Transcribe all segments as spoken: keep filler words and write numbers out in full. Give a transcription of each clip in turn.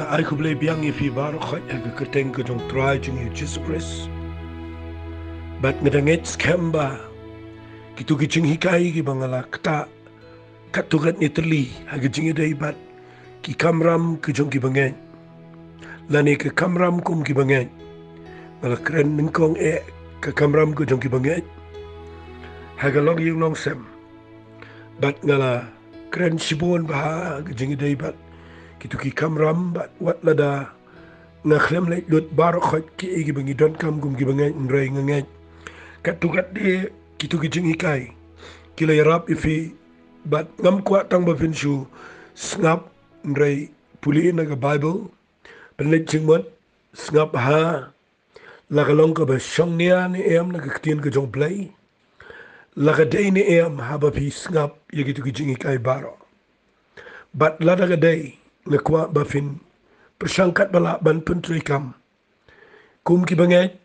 Ai khublei biang ïa phi baroh khoit ha ka kyrteng ka jong Trai jong ngi Jisu Khrist. Bad nga da ngeit skhem ba kito ki jinghikai kiba nga la ktah katto katne tylli ha ka jingïadei bad ki kamram ka jong ki bangeit, lane ka kamram kum ki bangeit, nga la kren nyngkong eh ka kamram ka jong ki bangeit ha ka longïing longsem. Bad nga la kren shibun bha ha ka jingïadei bad kito ki kamram, bad wat lada nga khlem leit lut baroh khoit kiei kiba ngi donkam kum ki bangeit, hynrei nga ngeit katto katne kito ki jinghikai ki la ïarap ïa phi. Bad ngam kwah tang ba phin shu sngap, hynrei pule na ka Baibl, pynleit jingmut, sngap bha, la ka long kaba shongnia ne em na ka ktien ka jong U Blei, la ka dei ne em haba phi sngap ïa kito ki jinghikai baroh. Bad lada ka dei, nga kwah ba phin pyrshang katba lah ban pyntreikam. Kum ki bangeit,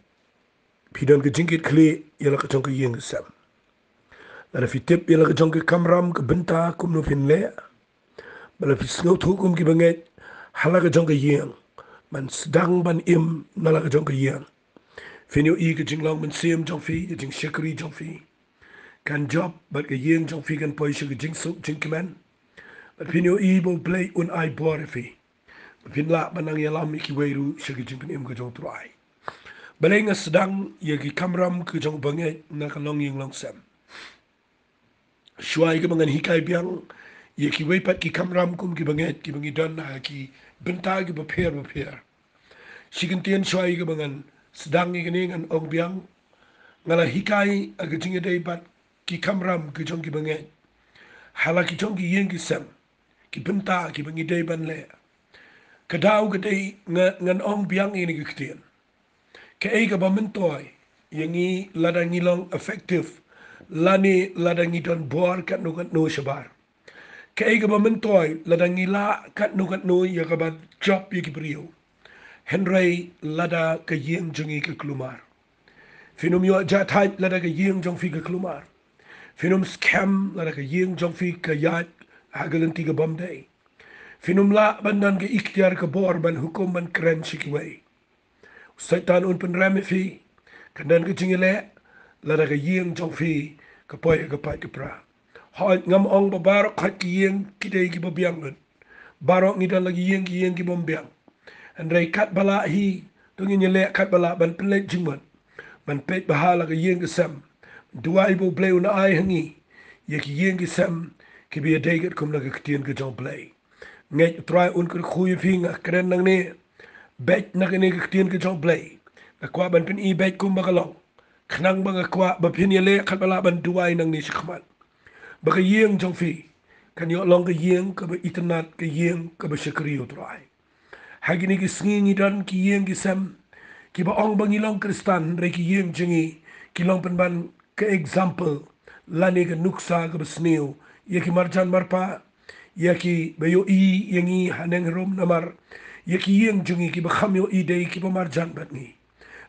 phi don ka jingkitkhlieh ïa la ka jong ka ïing ka sem. Lada phi tip ïa la ka jong ka kamram ka bynta kumno phin leh, ba la phi sngewthuh kum ki bangeit ha la ka jong ka ïing, ban sdang ban im na la ka jong ka ïing, phin ïohi ka jinglong mynsiem jong phi, ka jingshakri jong phi kan jop, bad ka ïing jong phi kan poi sha ka jingsuk jingkmen. Bad phin ïohi ba U Blei un ai bor ïa phi, ba phin lah ban nang ïalam ïa kiwei ruh sha ka jingpynim ka jong U Trai. Balei nga sdang ïa ki kamram ka jong u bangeit na ka longïing longsem? Shuwa ïa kaba ngan hikai biang ïa kiwei pat ki kamram kum ki bangeit kiba ngi don ha ki bynta kiba pher bapher, shi kyntien shuwa ïa kaba ngan sdang ïa kane, ngan ong biang, nga la hikai ha ka jingïadei bad ki kamram ka jong ki bangeit ha la ki jong ki ïing ki sem, ki bynta kiba ngi dei ban leh. Ka daw ka dei, nga, ngan ong biang ïa kane ka ktien, kaei kaba myntoi ïa ngi lada ngi long effective, lane lada ngi don bor katno katno shabar? Kaei kaba myntoi lada ngi lah katno katno ïa kaba jop ïa ki briew, hynrei lada ka ïing jong ngi ka kulmar? Phin ym ïoh jahthait lada ka ïing jong phi ka kulmar. Phin ym skhem lada ka ïing jong phi ka ïaid ha ka lynti ka bym dei. Phin ym lah ban don ka iktiar ka bor ban hukum ban kren sha kiwei. U Soitan un pynrem ïa phi, kan don ka jingïaleh lada ka ïing jong phi ka poi ha ka pait ka pra. Hooid, ngam ong ba baroh khoit ki ïing ki dei kiba biang lut. Baroh ngi don la ki ïing, ki ïing ki bym biang. Hynrei katba lah hi, to ngin ïaleh katba lah ban pynleit jingmut, ban peit bha la ka ïing ka sem, duwai ba U Blei un ai ha ngi ïa ki ïing ki sem kiba ïadei katkum la ka ktien ka jong U Blei. Ngeit U Trai un kyrkhu ïa phi. Nga kren nangne beit na kane ka ktien ka jong U Blei. Nga kwah ban pyni beit kumba ka long, khnang ba nga kwah ba phin ïaleh katba lah ban duwai nangne shakhmat, ba ka ïing jong phi kan ïoh long ka ïing kaba itynnad, ka ïing kaba shakri ïa U Trai. Ha kine ki sngi ngi don ki ïing ki sem kiba ong ba ngi long Khristan, hynrei ki ïing jong ngi ki long pynban ka example lane ka nuksa kaba sniew ïa ki marjan marpa, ïa kiba ïohi ïa ngi haneng harum, namar ïa ki ïing jong ngi kiba kham ïohi dei kiba marjan bad ngi.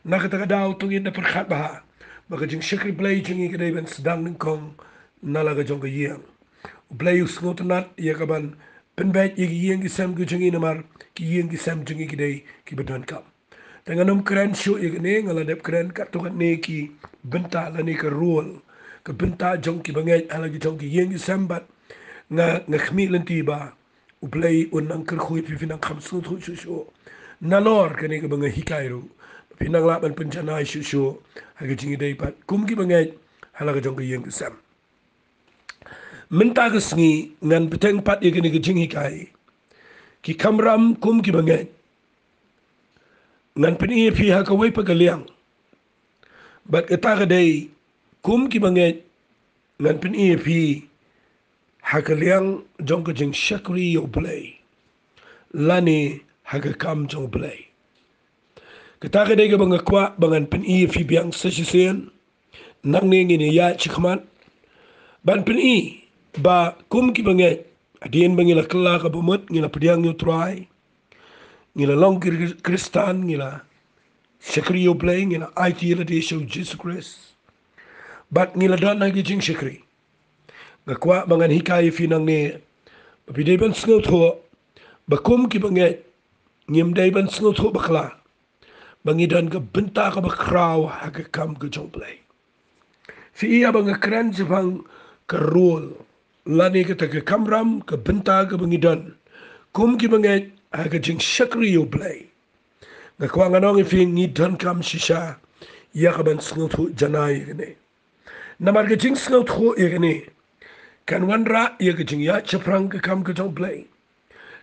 Na kata ka daw, to ngin da pyrkhat bha ba ka jingshakri Blei jong ngi ka dei ban sdang nyngkong na la ka jong ka ïing. U Blei u sngewtynnad ïa ka ban pynbeit ïa ki ïing ki sem ki jong ngi, namar ki ïing ki sem jong ngi ki dei kiba donkam. Te ngan ym kren shuh ïa kane, nga la dep kren katto katne ki bynta lane ka role, ka bynta jong ki bangeit ha la ki jong ki ïing ki sem, bad nga, nga khmih lynti ba U Blei un nang kyrkhu ïa phi, phin nang kham sngewthuh shuh shuh nalor kane kaba nga hikai ruh, phin nang lah ban pynjanai shuh shuh ha ka jingïadei bad kum ki bangeit ha la ka jong ka ïing ka sem. Mynta ka sngi ngan bteng pat ïa kane ka jinghikai, ki kamram kum ki bangeit. Ngan pyni ïa phi ha kawei pat ka liang, bad kata ka dei kum ki bangeit. Ngan pyni ïa phi ha ka liang jong ka jingshakri ïa U Blei, lane ha ka kam jong U Blei. Kata ka dei kaba nga kwah ba ngan pyni ïa phi biang sa shisien. Nangne ngin ïaid shakhmat ban pyni ba kum ki bangeit, hadien ba ngi la kylla ka bamut, ngi la pdiang ïa U Trai, ngi la long ki Khristan, ngi la shakri ïa U Blei, ngi la aiti ïa lade sha U Jisu Khrist, bad ngi la don ha ki jingshakri. Nga kwah ba ngan hikai ïa phi nangne ba phi dei ban sngewthuh ba kum ki bangeit, ngim dei ban sngewthuh bakla ba ngi don ka bynta kaba khraw ha ka kam ka jong U Blei. Phi i, haba nga kren shaphang ka role lane kata ka kamram, ka bynta kaba ngi don kum ki bangeit ha ka jingshakri ïa U Blei, nga kwah ngan ong ïa phi, ngi donkam shisha ïa ka ban sngewthuh janai ïa kane. Namar ka jingsngewthuh ïa kane kan wanrah ïa ka jingïaid shaphrang ka kam ka jong U Blei.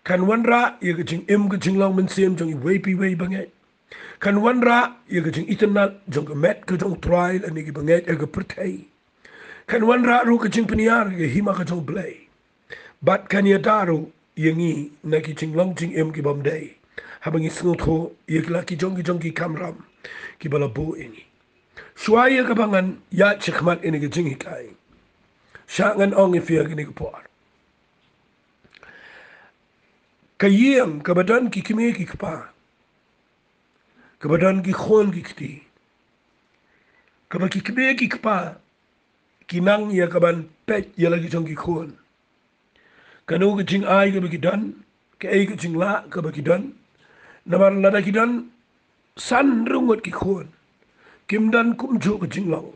Kan wanrah ïa ka jingim ka jinglong mynsiem jong iwei pa iwei i bangeit. Kan wanrah ïa ka jingitynnad jong ka met ka jong U Trai lane ki bangeit ha ka pyrthei. Kan wanrah ruh ka jingpynïar ïa ka hima ka jong U Blei. Bad kan ïada ruh ïa ngi na ki jinglong jingim ki bym dei, haba ngi sngewthuh ïa ki la ki jong ki jong ki kamram kiba la buh ïa ngi. Shuwa ïa kaba ngan ïaid shakhmat ïa kane ka jinghikai, shah ngan ong ïa phi ha kane ka por. Ka ïing kaba don ki kmie ki kpa, kaba don ki khun ki kti, kaba ki kmie ki kpa ki nang ïa ka ban peit ïa la ki jong ki khun. Kano ka jingai kaba ki don, kaei ka jinglah kaba ki don. Namar lada ki don san hynriew ngut ki khun, kim don kumjuh ka jinglong.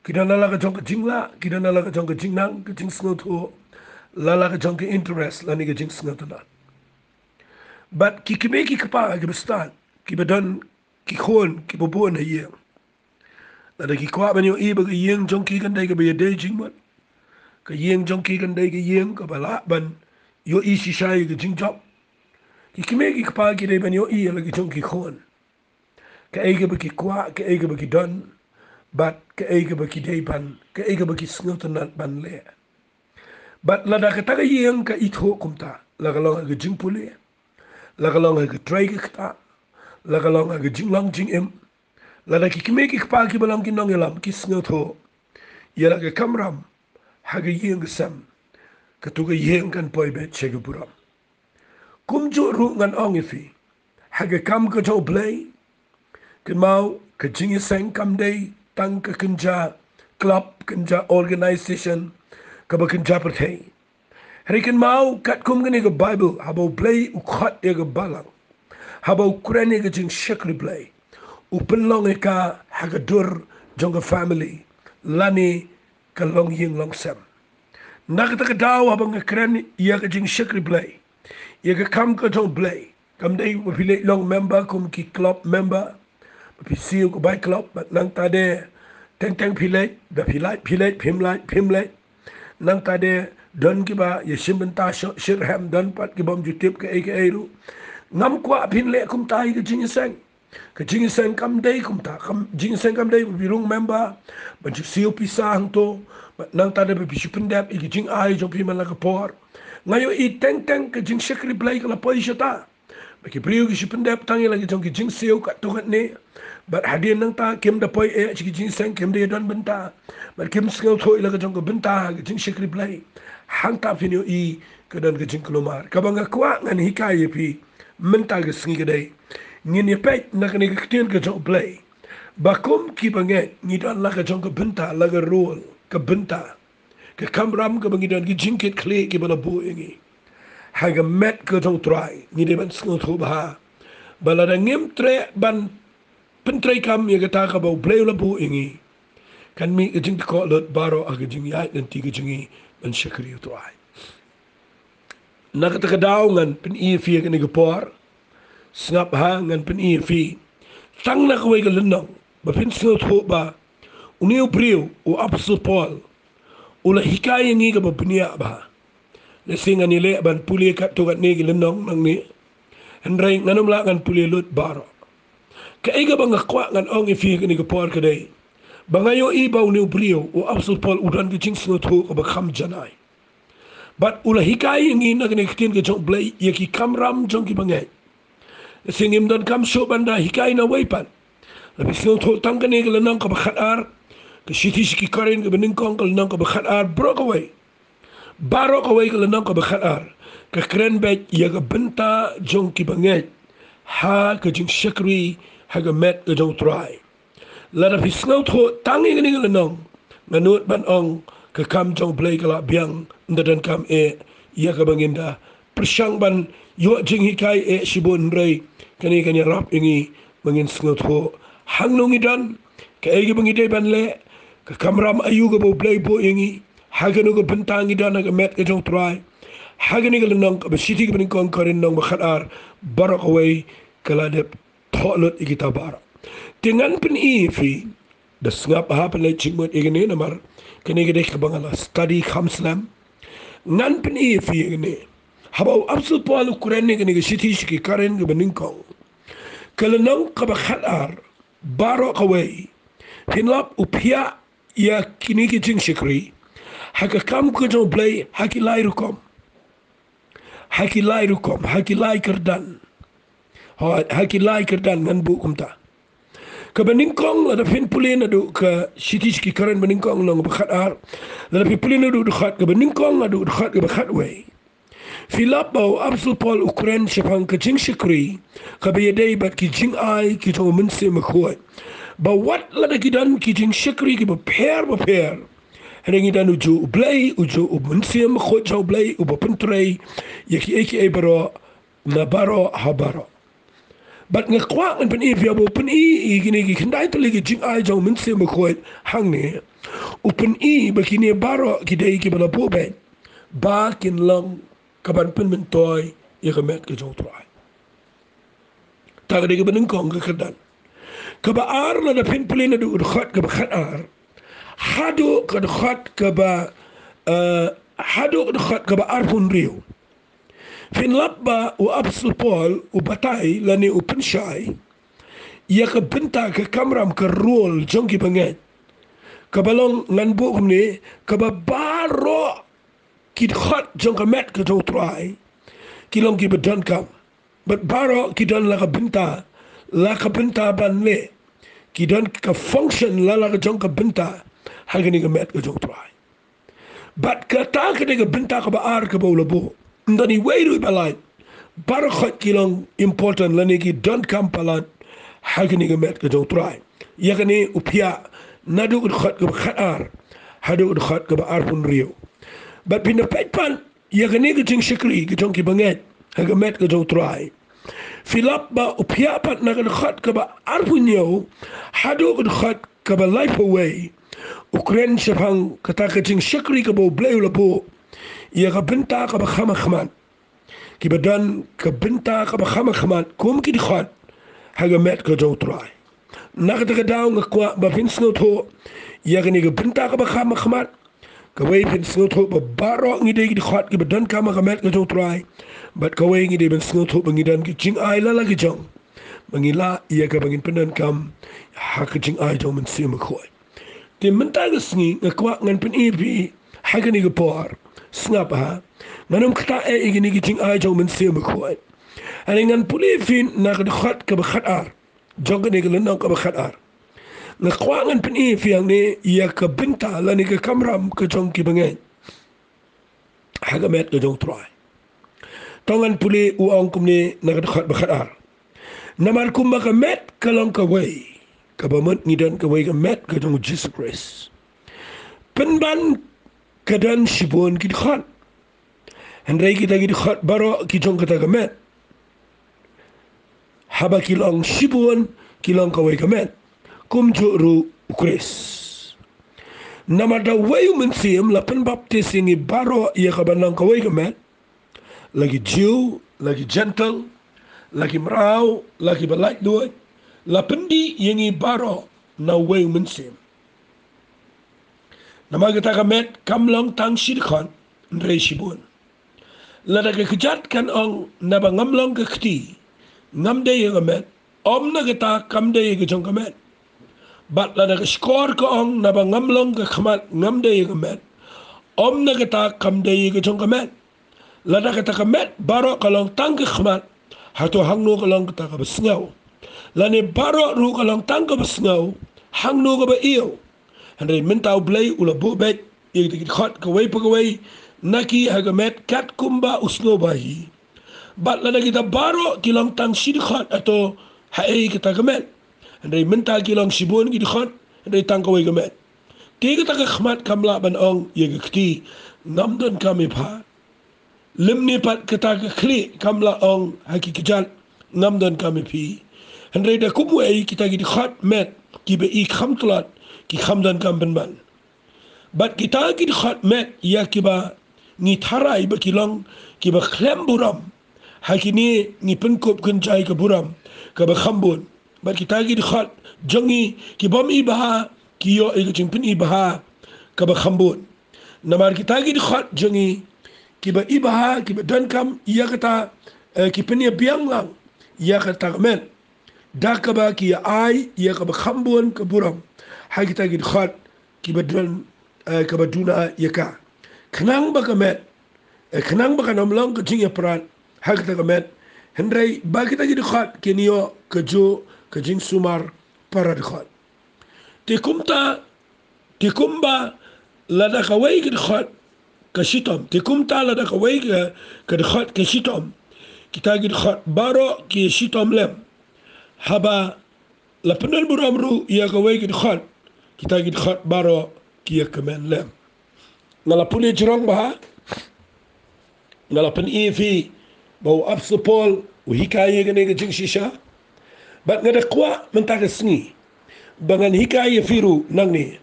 Ki don la la ka jong ka jinglah, ki don la la ka jong ka jingnang, ka jingsngewthuh, la la ka jong ka interest lane ka jingsngewtynnad. Bad ki kmie ki kpa kiba stad, kiba don ki khun kiba bun ha ïing, lada ki kwah ban ïohi ba ka ïing jong ki kan dei kaba ïadei jingmut, ka ïing jong ki kan dei ka ïing kaba lah ban ïohi shisha ïa ka jingjop, ki kmie ki kpa ki dei ban ïohi ïa la ki jong ki khun kaei kaba ki kwah, kaei kaba ki don, bad kaei kaba ki dei ban, kaei kaba ki sngewtynnad ban leh. Bad lada kata ka ïing ka ithuh kumta, la ka long ha ka jingpule, la ka long ha ka trei ka ktah, la ka long ha ka jinglong jingim, lada ki kmie ki kpa kiba long ki nongïalam ki sngewthuh ïa la ka kamram ha ka ïing ka sem, katu ka ïing kan poi beit sha ka burom. Kumjuh ruh ngan ong ïa phi, ha ka kam ka jong U Blei, kynmaw, ka jingïaseng kam dei tang ka kynja club, kynja organisation kaba kynja pyrthei. Hynrei kynmaw, katkum kane ka Baibl, haba U Blei u khot ïa ka balang, haba u kren ïa ka jingshakri Blei, u pynlong ïa ka ha ka dur jong ka family lane ka longïing longsem. Na kata ka daw, haba nga kren ïa ka jingshakri Blei, ïa ka kam ka jong U Blei, kam dei ba phi leit long member kum ki club member, ba phi siew ka bai club, bad nangta de teng teng phi leit, ba phi lait phi leit, phim lait phim leit. Nangta de don kiba ïashim bynta sha shyrkhei, don pat ki bym ju tip kaei kaei ruh. Ngam kwah phin leh kumta ïa ka jingïaseng. Ka jingïaseng kam dei kumta, ka jingïaseng kam dei ba phi rung member, ba ju siew pisa hangto, bad nangta de ba phi shu pyndep ïa ka jingai jong phi man la ka por. Nga ïohi teng teng ka jingshakri Blei ka la poi shata. Ba ki briew ki shu pyndep tang ïa la ki jong ki jingsiew katto katne, bad hadien nangta kim da poi eh sha ki jingïaseng, kim da ïadon bynta, bad kim sngewthuh ïa la ka jong ka bynta ha ka jingshakri Blei. Hangta phin ïohi ka don ka jingkulmar. Kaba nga kwah ngan hikai ïa phi mynta ka sngi ka dei, ngin ïa peit na kane ka ktien ka jong U Blei, ba kum ki bangeit ngi don la ka jong ka bynta, la ka role, ka bynta, ka kamram kaba ngi don, ki jingkitkhlieh kiba la buh ïa ngi ha ka met ka jong U Trai. Ngi dei ban sngewthuh bha ba lada ngim treh ban pyntreikam ïa kata kaba U Blei u la buh ïa ngi, kan mih ka jingtkoh lut baroh ha ka jingïaid lynti ka jong ngi ban shakri U Trai. Na kata ka daw ngan pyni ïa phi ha kane ka por, sngap ha, ngan pyni ïa phi tang na kawei ka lynnong ba phin sngewthuh ba une u briew, u Apostol Paul, u la hikai ïa ngi kaba bniah bha. Lehse ngan ïaleh ban pule katto katne ki lynnong nangne, hynrei ngan ym lah ngan pule lut baroh. Kaei kaba nga kwah ngan ong ïa phi ha kane ka por ka dei ba nga ïohi ba une u briew, u Apostol Paul, u don ka jingsngewthuh kaba kham janai. Bad u la hikai ïa ngi na kane ka ktien ka jong U Blei ïa ki kamram jong ki bangeit. Lehse ngim donkam shuh ban da hikai na wei pat. La phi sngewthuh tang kane ka lynnong kaba khatar, ka shithi sha ki Korinth kaba nyngkong, ka lynnong kaba khatar, baroh kawei, baroh kawei ka lynnong kaba khatar, ka kren beit ïa ka bynta jong ki bangeit ha ka jingshakri ha ka met ka jong U Trai. Lada phi sngewthuh tang ïa kane ka lynnong, nga nud ban ong, ka kam jong U Blei ka la biang, ynda donkam eh ïa kaba ngin da pyrshang ban ïoh jinghikai eh shibun, hynrei kane kan ïarap ïa ngi ba ngin sngewthuh hangno ngi don, kaei kaba ngi dei ban leh, ka kamram aïu kaba U Blei u buh ïa ngi, ha kano ka bynta ngi don ha ka met ka jong U Trai. Ha kane ka lynnong kaba shithi kaba nyngkong Korinth lynnong ba khatar, baroh kawei ka la dep thoh lut ïa kita baroh. Te ngan pyni ïa phi, da sngap ha pynleit jingmut ïa kane namar kane ka dei kaba nga la study kham slem. Ngan pyni ïa phi ïa kane. Haba u Apostol Paul u kren ïa kane ka shithi sha ki Korinth kaba nyngkong, ka lynnong kaba khatar, baroh kawei, phin lap u phiah ïa kine ki jingshakri ha ka kam ka jong U Blei ha ki lai rukom. Ha ki lai rukom, ha ki lai kyrdan. Ha, ha ki lai kyrdan ngan buh kumta. Kaba nyngkong, lada phin pule naduh ka shithi sha ki Korinth ba nyngkong lynnong ba khatar, lada phin pule naduh dkhot kaba nyngkong haduh dkhot kaba khatwei, phi lap ba u Apostol Paul u kren shaphang ka jingshakri kaba ïadei bad ki jingai ki jong u Mynsiem Bakhuid. Ba wat lada ki don ki jingshakri kiba pher bapher, hynrei ngi don ujuh U Blei, ujuh u Mynsiem Bakhuid jong U Blei uba pyntrei ïa kiei kiei baroh na baroh ha baroh. Bad nga kwah ngan pyni ïa phi, haba u pyni ïa kine ki khyndai tylli ki jingai jong u Mynsiem Bakhuid hangne, u pyni ba kine baroh ki dei kiba la buh beit ba kin long kaban pynmyntoi ïa ka met ka jong U Trai. Ta ka dei kaba nyngkong ka kyrdan. Kaba ar, lada phin pule naduh dkhot kaba khatar haduh ka dkhot kaba, eh, haduh ka dkhot kaba arphew hynriew, phin lap ba u Apostol Paul u batai lane u pynshai ïa ka bynta, ka kamram, ka role jong ki bangeit. Kaba long, ngan buh kumne, kaba baroh ki dkhot jong ka met ka jong U Trai ki long kiba donkam. Bad baroh ki don la ka bynta, la ka bynta ban leh. Ki don ka function la la ka jong ka bynta ha kane ka met ka jong U Trai. Bad kata ka dei ka bynta kaba ar kaba u la buh. Ym don iwei ruh iba lait. Baroh khoit ki long important lane ki donkam palat ha kane ka met ka jong U Trai. Ïa kane u phiah naduh ka dkhot kaba khatar haduh ka dkhot kaba arphew hynriew. Bad phin da peit pat ïa kane ka jingshakri ka jong ki bangeit ha ka met ka jong U Trai, phi lap ba u phiah pat na ka dkhot kaba arphew hynñiew haduh ka dkhot kaba laiphew wei, u kren shaphang kata ka jingshakri kaba U Blei u la buh ïa ka bynta kaba kham ha khmat. Kiba don ka bynta kaba kham ha khmat kum ki dkhot ha ka met ka jong U Trai. Na kata ka daw nga kwah ba phin sngewthuh ïa kane ka bynta kaba kham ha khmat. Kawei, phin sngewthuh ba baroh ngi dei ki dkhot kiba donkam ha ka met ka jong U Trai. Bad kawei, ngi dei ban sngewthuh ba ngi don ki jingai la la ki jong, ba ngi lah ïa kaba ngin pyndonkam ha ka jingai jong u Mynsiem Bakhuid. Te mynta ka sngi nga kwah ngan pyni ïa phi ha kane ka por. Sngap ha, ngan ym ktah eh ïa kine ki jingai jong u Mynsiem Bakhuid. Hynrei ngan pule ïa phi na ka dkhot kaba khatar jong kane ka lynnong kaba khatar. Nga kwah ngan pyni ïa phi hangne ïa ka bynta lane ka kamram ka jong ki bangeit ha ka met ka jong U Trai. To ngan pule, u ong kumne na ka dkhot ba khatar: Namar kumba ka met ka long kawei, kaba mut ngi don kawei ka met ka jong U Jisu Khrist, pynban ka don shibun ki dkhot. Hynrei kita ki dkhot baroh ki jong kata ka met, haba ki long shibun, ki long kawei ka met, kumjuh ruh U Khrist. Namar da uwei u Mynsiem la pynbaptis ïa ngi baroh ïa kaban long kawei ka met, la ki Jiw, la ki Jentil, la ki mraw, la kiba laitluid, la pyndih ïa ngi baroh na uwei u Mynsiem. Namar kata ka met kam long tang shi dkhot, hynrei shibun. Lada ka kjat kan ong naba ngam long ka kti, ngam dei ïa ka met, ym na kata kam dei ïa ka jong ka met. Bad lada ka shkor ka ong naba ngam long ka khmat, ngam dei ïa ka met, ym na kata kam dei ïa ka jong ka met. Lada kata ka met baroh ka long tang ka khmat, hato hangno ka long kata kaba sngew? Lane baroh ruh ka long tang kaba sngew, hangno kaba ïew? Hynrei mynta U Blei u la buh beit ïa kita ki dkhot kawei pa kawei na ki ha ka met katkumba u sngewbha hi. Bad lada kita baroh ki long tang shi dkhot, hato haei kata ka met? Hynrei mynta ki long shibun ki dkhot, hynrei tang kawei ka met. Te kata ka khmat kam lah ban ong ïa ka kti, ngam donkam ïa pha. Lymne pat kata ka khlieh kam la ong ha ki kjat, ngam donkam ïa phi. Hynrei da kumwei kita ki dkhot met kiba i kham tlot ki kham donkam pynban. Bad kita ki dkhot met ïa kiba ngi tharai ba ki long kiba khlem burom, ha kine ngi pynkup kynjai ka burom kaba kham bun. Bad kita ki dkhot jong ngi kibym i bha ki ïoh ïa ka jingpyni bha kaba kham bun. Namar kita ki dkhot jong ngi kiba i bha, kiba donkam ïa kata, eh, ki pynïabiang lang ïa kata ka met, da kaba ki ïa ai ïa kaba kham bun ka burom ha kita ki dkhot kiba don, eh, kaba duna ïa ka. Khnang ba ka met, eh, khnang ba kan ym long ka jingïaprat ha kata ka met, hynrei ba kita ki dkhot kin ïoh kajuh ka jingsumar para dkhot. Te kumta, te kumba lada kawei ka dkhot ka shitom, te kumta lada kawei ka, ka dkhot ka shitom, kita ki dkhot baroh ki shitom lem. Haba la pyndon burom ruh ïa kawei ka dkhot, kita ki dkhot baroh ki ïa kmen lem. Nga la pule jrong bha, nga la pyni ïa phi ba u Apostol Paul u hikai ïa kane ka jingshisha. Bad nga da kwah mynta ka sngi ba ngan hikai ïa phi ruh nangne,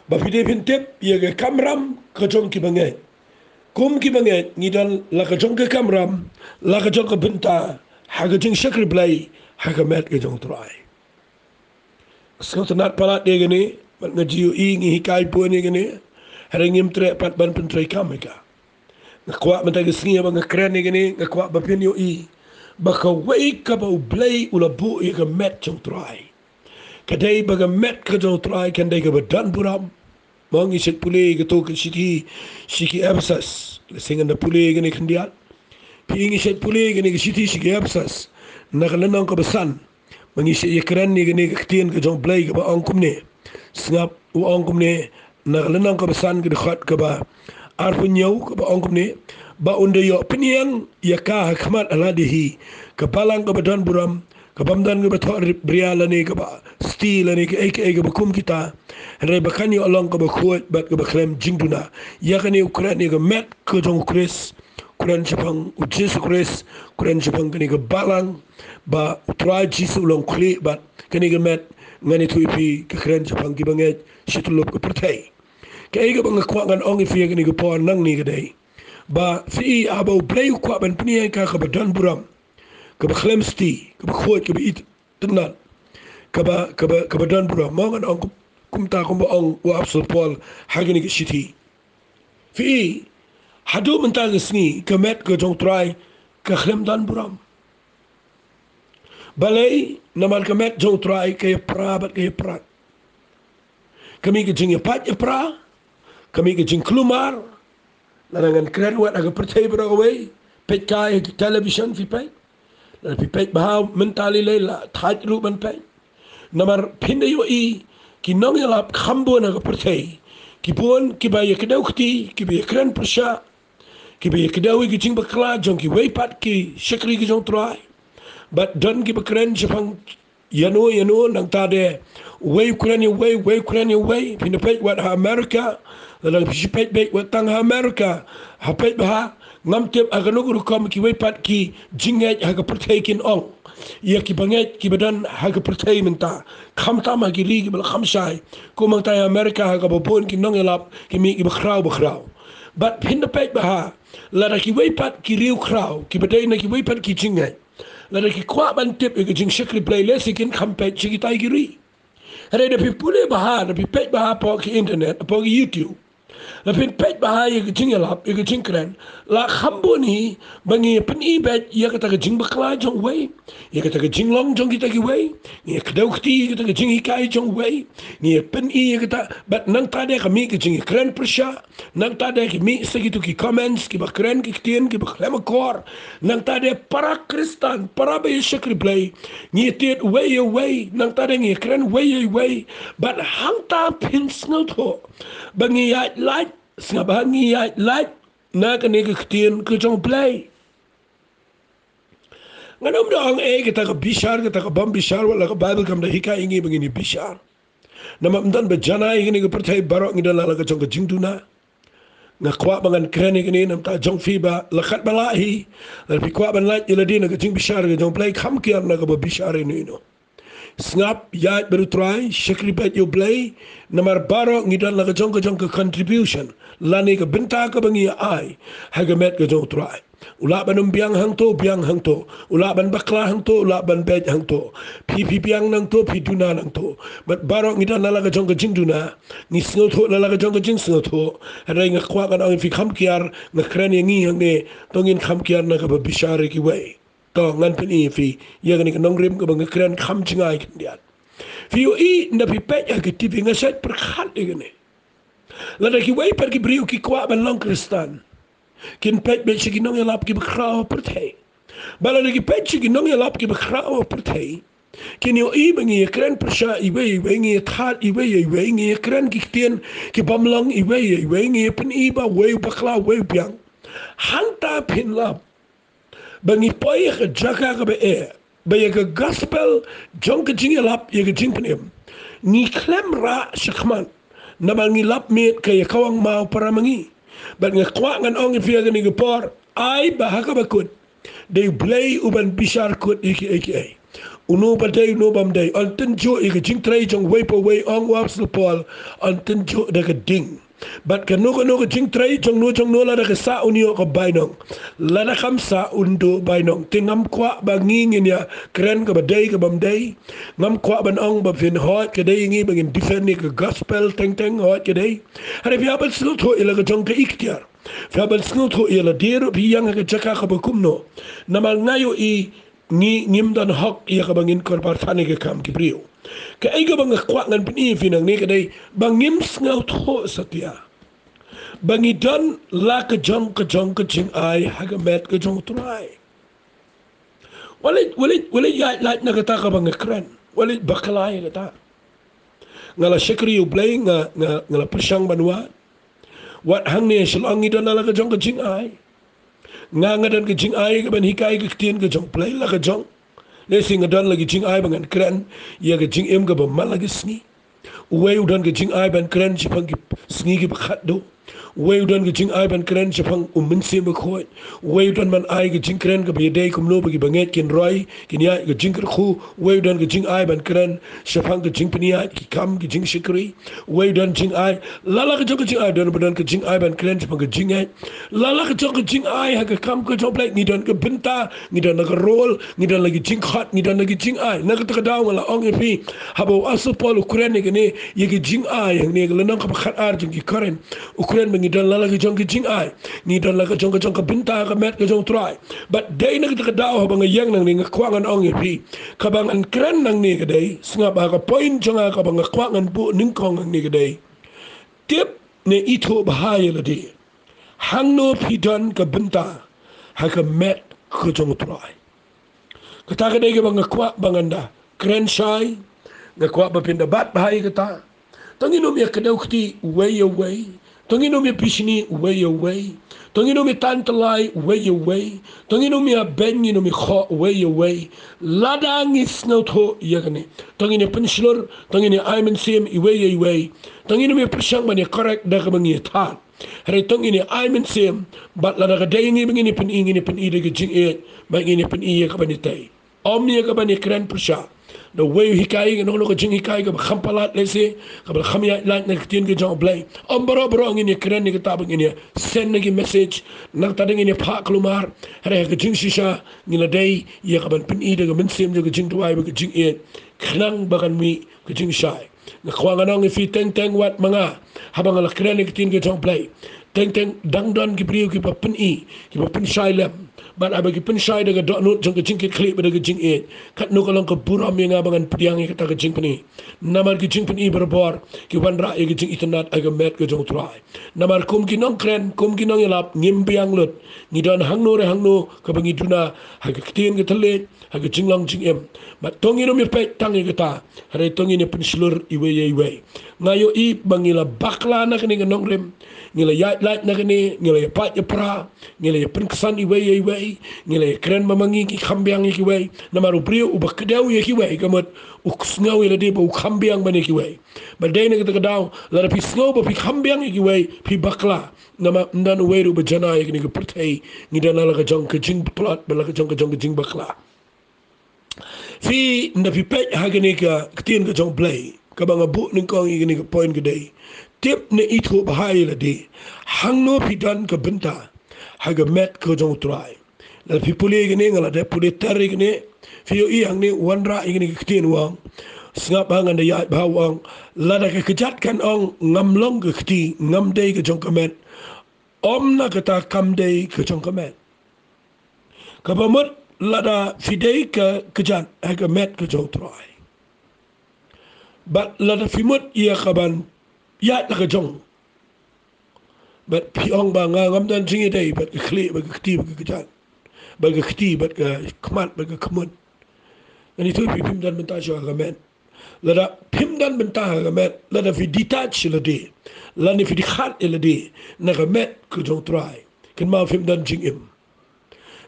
ba phi dei phin tip ïa ka kamram ka jong ki bangeit. Kum ki bangeit ngi don la ka jong ka kamram, la ka jong ka bynta ha ka jingshakri Blei ha ka met ka jong u Trai. Sngewtynnat palat ïa kane, bad nga ju ïohi ngi hikai bun ïa kane, hynrei ngim treh pat ban pyntreikam ïa ka. Nga kwah mynta ka sngi ba nga kren ïa kane, nga kwah ba phin ïohi ba kawei kaba u Blei u la buh ïa ka met jong u Trai, ka dei ba ka met ka jong u Trai kan dei kaba don burom. Mo, ngi shait pule kato ka shithi sha ki Ephesus, la sngewthuh pule kane khyndiat. Phi, ngi shait pule kane ka shithi sha ki Ephesus na ka lynnong kaba san. Ma ngi shait ïa kren ïa kane ka ktien ka jong u Blei kaba ong kumne. Sngap, u ong kumne na ka lynnong kaba san ka dkhot kaba arphew hynñiew kaba ong kumne. Ba un da ïoh pynïeng ïa ka ha khmat ha lade hi, ka balang kaba don burom, kabym don kaba thoh bria lane kaba sti lane kaei kaei kaba kum kita, hynrei ba kan ïoh long kaba khuid bad kaba khlem jingduna. Ïa kane u kren ïa ka met ka jong u Khrist, kren shaphang u Jisu Khrist, kren shaphang kane ka balang ba u Trai Jisu u long khlieh bad kane ka met. Ngan ïathuh ïa phi, ka kren shaphang ki bangeit shi tyllup ka pyrthei. Kaei kaba nga kwah ngan ong ïa phi ïa kane ka por nangne ka dei ba phi, haba u Blei u kwah ban pynïeng ïa ka kaba don burom, kaba khlem sti, kaba khuid, kaba itynnad, kaba, kaba, kaba don burom. Mo, ngan ong kum, kumta kumba ong u Apostol Paul ha kane ka shithi. Phi, haduh mynta ka sngi ka met ka jong u Trai ka khlem don burom. Balei? Namar ka met jong u Trai ka ïapra bad ka ïaprat. Ka mih ka jingïapait ïapra, ka mih ka jingkulmar. Lada ngan kren wat ha ka pyrthei baroh kawei, peit kai ha ki television phi peit. Lada phi peit bha mynta lei lei la thait ruh ban peit. Namar phin da ïohi ki nongïalap kham bun ha ka pyrthei, ki bun kiba ïa kdew kti, kiba ïa kren pyrshah, kiba ïa kdew ïa ki jingbakla jong kiwei pat ki shakri ki jong u Trai. Bad don kiba kren shaphang ïano ïano, nangta de uwei u kren ïa uwei, uwei u kren ïa uwei. Phin da peit wat ha America, lada phi peit beit wat tang ha America, ha peit bha, ngam tip ha kano ka rukom kiwei pat ki jingngeit ha ka pyrthei kin ong ïa ki bangeit kiba don ha ka pyrthei mynta, khamtam ha ki ri kiba la kham shai. Kum mynta ha America ha kaba bun ki nongïalap ki mih kiba khraw ba khraw. Bad phin da peit bha, lada kiwei pat ki riewkhraw kiba dei na kiwei pat ki jingngeit, lada ki kwah ban tip ïa ka jingshakri Blei, lehse kin kham peit sha kitai ki ri. Hynrei da phi pule bha, da phi peit bha hapoh ki internet, hapoh ki YouTube, da phin peit bha ïa ka jingïalap, ïa ka jingkren, la kham bun hi ba ngi pyni beit ïa kata ka jingbakla jong uwei, ïa kata ka jinglong jong kita kiwei, ngi kdew kti ïa kata ka jinghikai jong uwei, ngi pyni ïa kata. Bad nangta de ka mih ka jingkren pyrshah. Nangta de ki mih sa kito ki comments kiba kren ki ktien kiba khlem akor. Nangta de para Khristan, para ba ïa shakri Blei, ngi tied uwei ïa uwei. Nangta de ngi kren uwei ïa uwei. Bad hangta phin sngewthuh ba ngi ïaid lait, sngap bha, ngi ïaid lait na kane ka ktien ka jong u Blei. Ngan ym da ong ei kata ka bishar, kata ka bym bishar, wat la ka Baibl kam da hikai ïa ngi ba ngin ïa bishar. Namar ym don ba janai ïa kane ka pyrthei, baroh ngi don la la ka jong ka jingduna. Nga kwah ba ngan kren ïa kane namar ta jong phi ba la kat ba lah hi, la phi kwah ban lait ïa lade na ka jingbishar ka jong U Blei, kham kiar na kaba bishar ïa no ïa no. Sngap ïaid bad U Trai, shakri bad ïa U Blei, namar baroh ngi don la ka jong ka jong ka contribution lane ka bynta kaba ngi ai ha ka met ka jong U Trai. U lah ban ym biang hangto, biang hangto. U lah ban bakla hangto, u lah ban beit hangto. Phi phi biang nangto, phi duna nangto. Bad baroh ngi don la la ka jong ka jingduna, ngi sngewthuh la la ka jong ka jingsngewthuh. Hynrei nga kwah ngan ong ïa phi kham kiar, nga kren ïa ngi hangne, to ngin kham kiar na kaba bishar ïa kiwei. To ngan pyni ïa phi ïa kane ka nongrim kaba nga kren kham jngai khyndiat. Phi ïohi, ynda phi peit ha ka T V, nga shait pyrkhat ïa kane. Lada kiwei pat ki briew ki kwah ban long Khristan, kin peit beit sha ki nongïalap kiba khraw ha pyrthei. Bad lada ki peit sha ki nongïalap kiba khraw ha pyrthei, kin ïohi ba ngi ïakren pyrshah iwei ïa iwei, ngi ïathad iwei ïa iwei, ngi ïakren ki ktien ki bym long iwei ïa iwei, ngi ïapyni ba uwei u bakla, uwei u biang. Hangta phin lap ba ngi poi ha ka jaka kaba eh, ba ïa ka gospel jong ka jingïalap, ïa ka jingpynim, ngi khlem rah shakhmat, namar ngi lap miet ka ïakawang maw para ma ngi. Bad nga kwah ngan ong ïa phi ha kane ka por, ai ba ha kaba kut, dei U Blei uban bishar kut ïa kiei kiei. Uno ba dei, uno bym dei, yn tynjuh ïa ka jingtrei jong uwei pa uwei, ong u Apostol Paul, yn tynjuh da ka ding. Bad kano kano ka jingtrei jong no jong no, lada ka sah, un ïoh ka bainong. Lada kam sah, un duh bainong. Te ngam kwah ba ngi ngin ïakren kaba dei kaba ym dei. Ngam kwah ban ong ba phin hoi ka dei ïa ngi ba ngin defend ïa ka gospel teng teng, hoi ka dei. Hynrei phi hap ban sngewthuh ïa la ka jong ka iktiar. Phi hap ban sngewthuh ïa lade ruh phi ïeng ha ka jaka kaba kumno. Namar nga ïohi ngi ngim don hok ïa kaba ngin kyrpad than ïa ka kam ki briew. Kaei kaba nga kwah ngan pyni ïa phi nangne ka dei ba ngim sngewthuh satia ba ngi don la ka jong ka jong ka jingai ha ka met ka jong U Trai. Wat leit, wat leit, wat leit ïaid lait na kata kaba nga kren. Wat leit bakla ïa kata. Nga la shakri ïa U Blei, nga, nga, nga la pyrshang ban wad. Wat hangne Shillong ngi don la ka jong ka jingai. Nga, nga don ka jingai kaban hikai ka ktien ka jong U Blei la ka jong. Lehse nga don la ka jingai ba ngan kren ïa ka jingim kaba man la ka sngi. Uwei u don ka jingai ban kren shaphang ki sngi kiba khatduh. Uwei u don ka jingai ban kren shaphang U Mynsiem Bakhuid. Uwei u don ban ai ka jingkren kaba ïadei kumno ba kiba ngeit kin roi, kin ïaid ka jingkyrkhu. Uwei u don ka jingai ban kren shaphang ka jingpynïaid ki kam, ki jingshakri. Uwei u don jingai, la la ka jong ka jingai, don ba don ka jingai ban kren shaphang ka jingngeit. La la ka jong ka jingai ha ka kam ka jong U Blei, ngi don ka bynta, ngi don la ka role, ngi don la ki jingkhot, ngi don la ki jingai. Na kata ka daw nga la ong ïa phi, haba u Apostol Paul u kren ïa kane, ïa ki jingai, hangne ka lynnong kaba khatar jong ki Korinth, u kren ba ngi don la la ka jong ka jingai, ngi don la ka jong ka jong ka bynta ha ka met ka jong U Trai. Bad dei na kata ka daw haba nga ïeng nangne nga kwah ngan ong ïa phi, kaba ngan kren nangne ka dei, sngap ha ka point jong nga kaba nga kwah ngan buh nyngkong nangne ka dei, tip ne ithuh bha ïa lade hangno phi don ka bynta ha ka met ka jong U Trai. Kata ka dei kaba nga kwah ba ngan da kren shai. Nga kwah ba phin da bat bha ïa kata. To ngin ym ïa kdew kti uwei ïa uwei. To ngin ym ïa bishni uwei ïa uwei. To ngin ym ïa tan tyllai uwei ïa uwei. To ngin ym ïa beiñ, ngin ym ïa khoh uwei ïa uwei. Lada ngi sngewthuh ïa kane, to ngin ïa pynshlur, to ngin ïa ai mynsiem iwei ïa iwei. To ngin ym ïa pyrshang ban ïa correct da kaba ngi ïa thad. Hynrei to ngin ïa ai mynsiem, bad lada ka dei ïa ngi ba ngin ïa pyni, ngin ïa pyni da ka jingïeit, bad ngin ïa pyni ïa kaban ïa tei. Ym ïa kaban ïa kren pyrshah. Da uwei u hikai, kano kano ka jinghikai kaba kham palat lehse, kaba la kham ïaid lait na ka ktien ka jong U Blei. Ym baroh baroh ngin ïa kren ïa kata, bad ngin ïa send na ki message, na kata da ngin ïa phah kulmar. Hynrei ha ka jingshisha ngin la dei ïa kaban pyni da ka mynsiem jong ka jingduwai bad ka jingïeit, khnang ba kan mih ka jingshai. Nga kwah ngan ong ïa phi, teng teng wat ma nga, haba nga la kren ïa ka ktien ka jong U Blei, teng teng dang don ki briew kiba pyni, kiba pynshai lem. Bad haba ki pynshai da ka dohnud jong ka jingkitkhlieh bad da ka jingïeit, katno ka long ka burom ïa nga ba ngan pdiang ïa kata ka jingpyni. Namar ki jingpyni barabor ki wanrah ïa ka jingitynnad ha ka met ka jong U Trai. Namar kum ki nongkren, kum ki nongïalap, ngim biang lut. Ngi don hangno re hangno kaba ngi duna, ha ka ktien ka thylliej, ha ka jinglong jingim. Bad to ngin ym ïa peit tang ïa kata, hynrei to ngin ïa pynshlur iwei ïa iwei. Nga ïohi ba ngi la bakla na kane ka nongrim, Ngi la ïaid lait na kane, ngi la ïa pait ïa pra, ngi la ïa pynksan iwei ïa iwei, ngi la ïa kren ba ma ngi ki kham biang ïa kiwei. Namar u briew uba kdew ïa kiwei ka mut u sngew ïa lade ba u kham biang ban ïa kiwei. Ba dei na kata ka daw, lada phi sngew ba phi kham biang ïa kiwei, phi bakla. Namar ym don uwei ruh ba jana ïa kane ka pyrthei. Ngi don la ka jong ka jingpyllait, ba la ka jong ka jong ka jingbakla. Phi, nda phi peit ha kane ka ktien ka jong Blei, kaba nga buh nyngkong ïa kane ka point ka dei: Tip ne ithuh bha ïa lade hangno phi don ka bynta ha ka met ka jong u Trai. Lada phi pule ïa kane, nga la dep pule ter ïa kane, phi ïohi hangne u wanrah ïa kane ka ktien u ong: Sngap ha, ngan da ïaid bha, u ong. Lada ka kjat kan ong, ngam long ka kti, ngam dei ka jong ka met, ym na kata kam dei ka jong ka met. Kaba mut lada phi dei ka kjat ha ka met ka jong u Trai, bad lada phi mut ïa kaban ïaid la ka jong, bad phi ong ba nga ngam don jingïadei bad ka khlieh bad ka kti bad ka kjat, bad ka kti bad ka khmat bad ka khmut, ngan ïathuh ïa phi, phim don bynta shuh ha ka met. Lada phim don bynta ha ka met, lada phi detach ïa lade, lane phi dkhot ïa lade na ka met ka jong u Trai, kynmaw phim don jingim.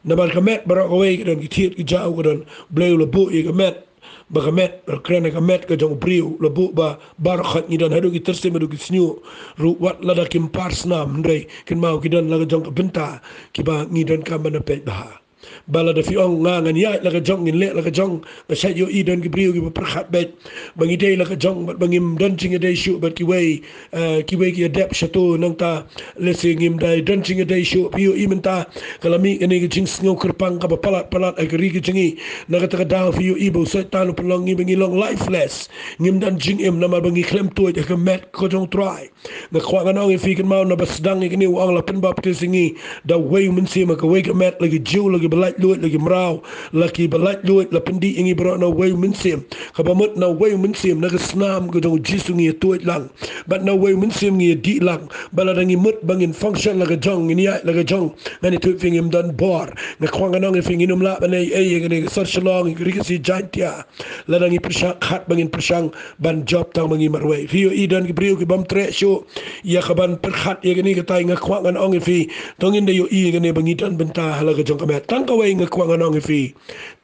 Namar ka met baroh kawei ka don ki thied ki jaw, ka don, Blei u la buh ïa ka met, ba ka met, ba kren ha ka met ka jong u briew, u la buh ba baroh khoit ngi don, haduh ki tyrsim haduh ki shñiuh ruh, wat lada kim par snam, hynrei kynmaw ki don la ka jong ka bynta kiba ngi donkam ban da peit bha. Ba lada phi ong nga ngan ïaid la ka jong, ngin leh la ka jong, nga shait ïohi don ki briew kiba pyrkhat beit ba ngi dei la ka jong bad ba ngim don jingïadei shuh bad kiwei, eh, kiwei ki ïadep shato, nangta lehse ngim dei don jingïadei shuh. Phi ïohi mynta ka la mih kane ka jingsngew kyrpang kaba palat palat ha ka ri ka jong ngi. Na kata ka daw phi ïohi ba u Soitan u pynlong ngi ba ngi long lifeless, ngim don jingim namar ba ngi khlem tuid ha ka met ka jong u Trai. Nga kwah ngan ong ïa phi, kynmaw naba sdang ïa kane u ong la pynbaptis ïa ngi da uwei u mynsiem, ha kawei ka met la ki Jiw, la kiba laitluid, la ki mraw, la kiba laitluid, la pyndih ïa ngi baroh na uwei u mynsiem. Kaba mut na uwei u mynsiem, na ka snam ka jong u Jisu ngi ïa tuid lang, bad na uwei u mynsiem ngi ïa dih lang. Bad lada ngi mut ba ngin function la ka jong, ngin ïaid la ka jong, ngan ïathuh ïa phi, ngim don bor. Nga kwah ngan ong ïa phi, ngin ym lah ban ïa, ïa, ïa kane ka sor Shillong, ïa ka ri Khasi Jaiñtia, lada ngi pyrshang, khat ba ngin pyrshang ban jop tang ma ngi marwei. Phi ïohi don ki briew ki bym treh shuh ïa kaban pyrkhat ïa kane katai. Nga kwah ngan ong ïa phi, to ngin da ïohi ïa kane ba ngi don bynta ha la ka jong ka met. Tang kawei nga kwah ngan ong ïa phi: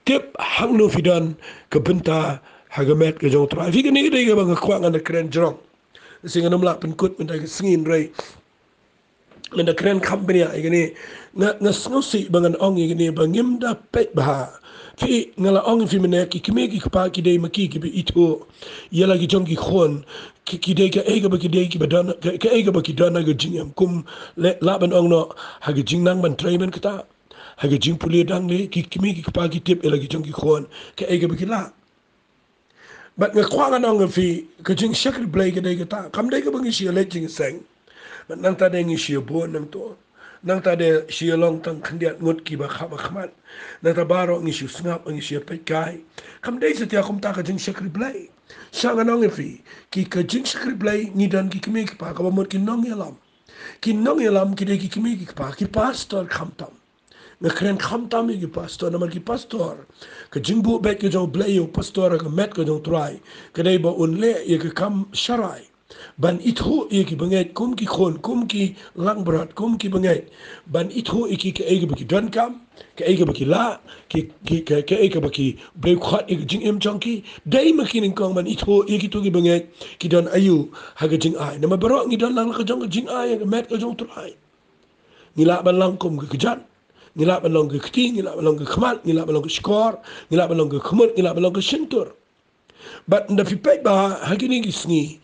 Tip hangno phi don ka bynta ha ka met ka jong u Trai. Phi, kane ka dei kaba nga kwah ngan da kren jrong. Shi ngan ym lah pynkut mynta ka sngi, hynrei ngan da kren kham bniah ïa kane. Nga, nga sngewsih ba ngan ong ïa kane ba ngim da peit bha. Phi, nga la ong ïa phi mynne, ki kmie ki kpa ki dei ma ki kiba ithuh ïa la ki jong ki khun, ki, ki dei kaei kaba ki dei kiba don, ka, kaei kaba ki don ha ka jingim. Kum leh, lah ban ong noh, ha ka jingnang ban trei ban ktah, ha ka jingpule dang leh, ki kmie ki kpa ki tip ïa la ki jong ki khun kaei kaba ki lah. Bad nga kwah ngan ong ïa phi, ka jingshakri Blei ka dei kata, kam dei kaba ngi shu ïaleit jingïaseng. Bad nangta dei ngi shu ïabun nangto. Nangta dei shu ïalong tang khyndiat ngut kiba kham ha khmat. Nangta baroh ngi shu sngap, ngi shu ïapeit kai. Kam dei satia kumta ka jingshakri Blei. Sha ngan ong ïa phi, ki, ka jingshakri Blei, ngi don ki kmie ki kpa kaba mut ki nongïalam. Ki nongïalam ki dei ki kmie ki kpa, ki pastor khamtam. Nga kren khamtam ïa ki pastor, namar ki pastor, ka jingbuh beit ka jong u Blei ïa u pastor ha ka met ka jong u Trai ka dei ba un leh ïa ka kam sharai, ban ithuh ïa ki bangeit kum ki khun, kum ki langbrot, kum ki bangeit, ban ithuh ïa ki kaei kaba ki donkam, kaei kaba ki lah, ki, ki, ka, kaei kaba ki briew khot ïa ka jingim jong ki. Dei ma ki nyngkong ban ithuh ïa kito ki bangeit ki don aïu ha ka jingai. Namar baroh ngi don lang la ka jong ka jingai ha ka met ka jong u Trai. Ngi lah ban long kum ka kjat, ngi lah ban long ka kti, ngi lah ban long ka khmat, ngi lah ban long ka shkor, ngi lah ban long ka khmut, ngi lah ban long ka shyntur. Bad nda phi peit bha ha kine ki sngi,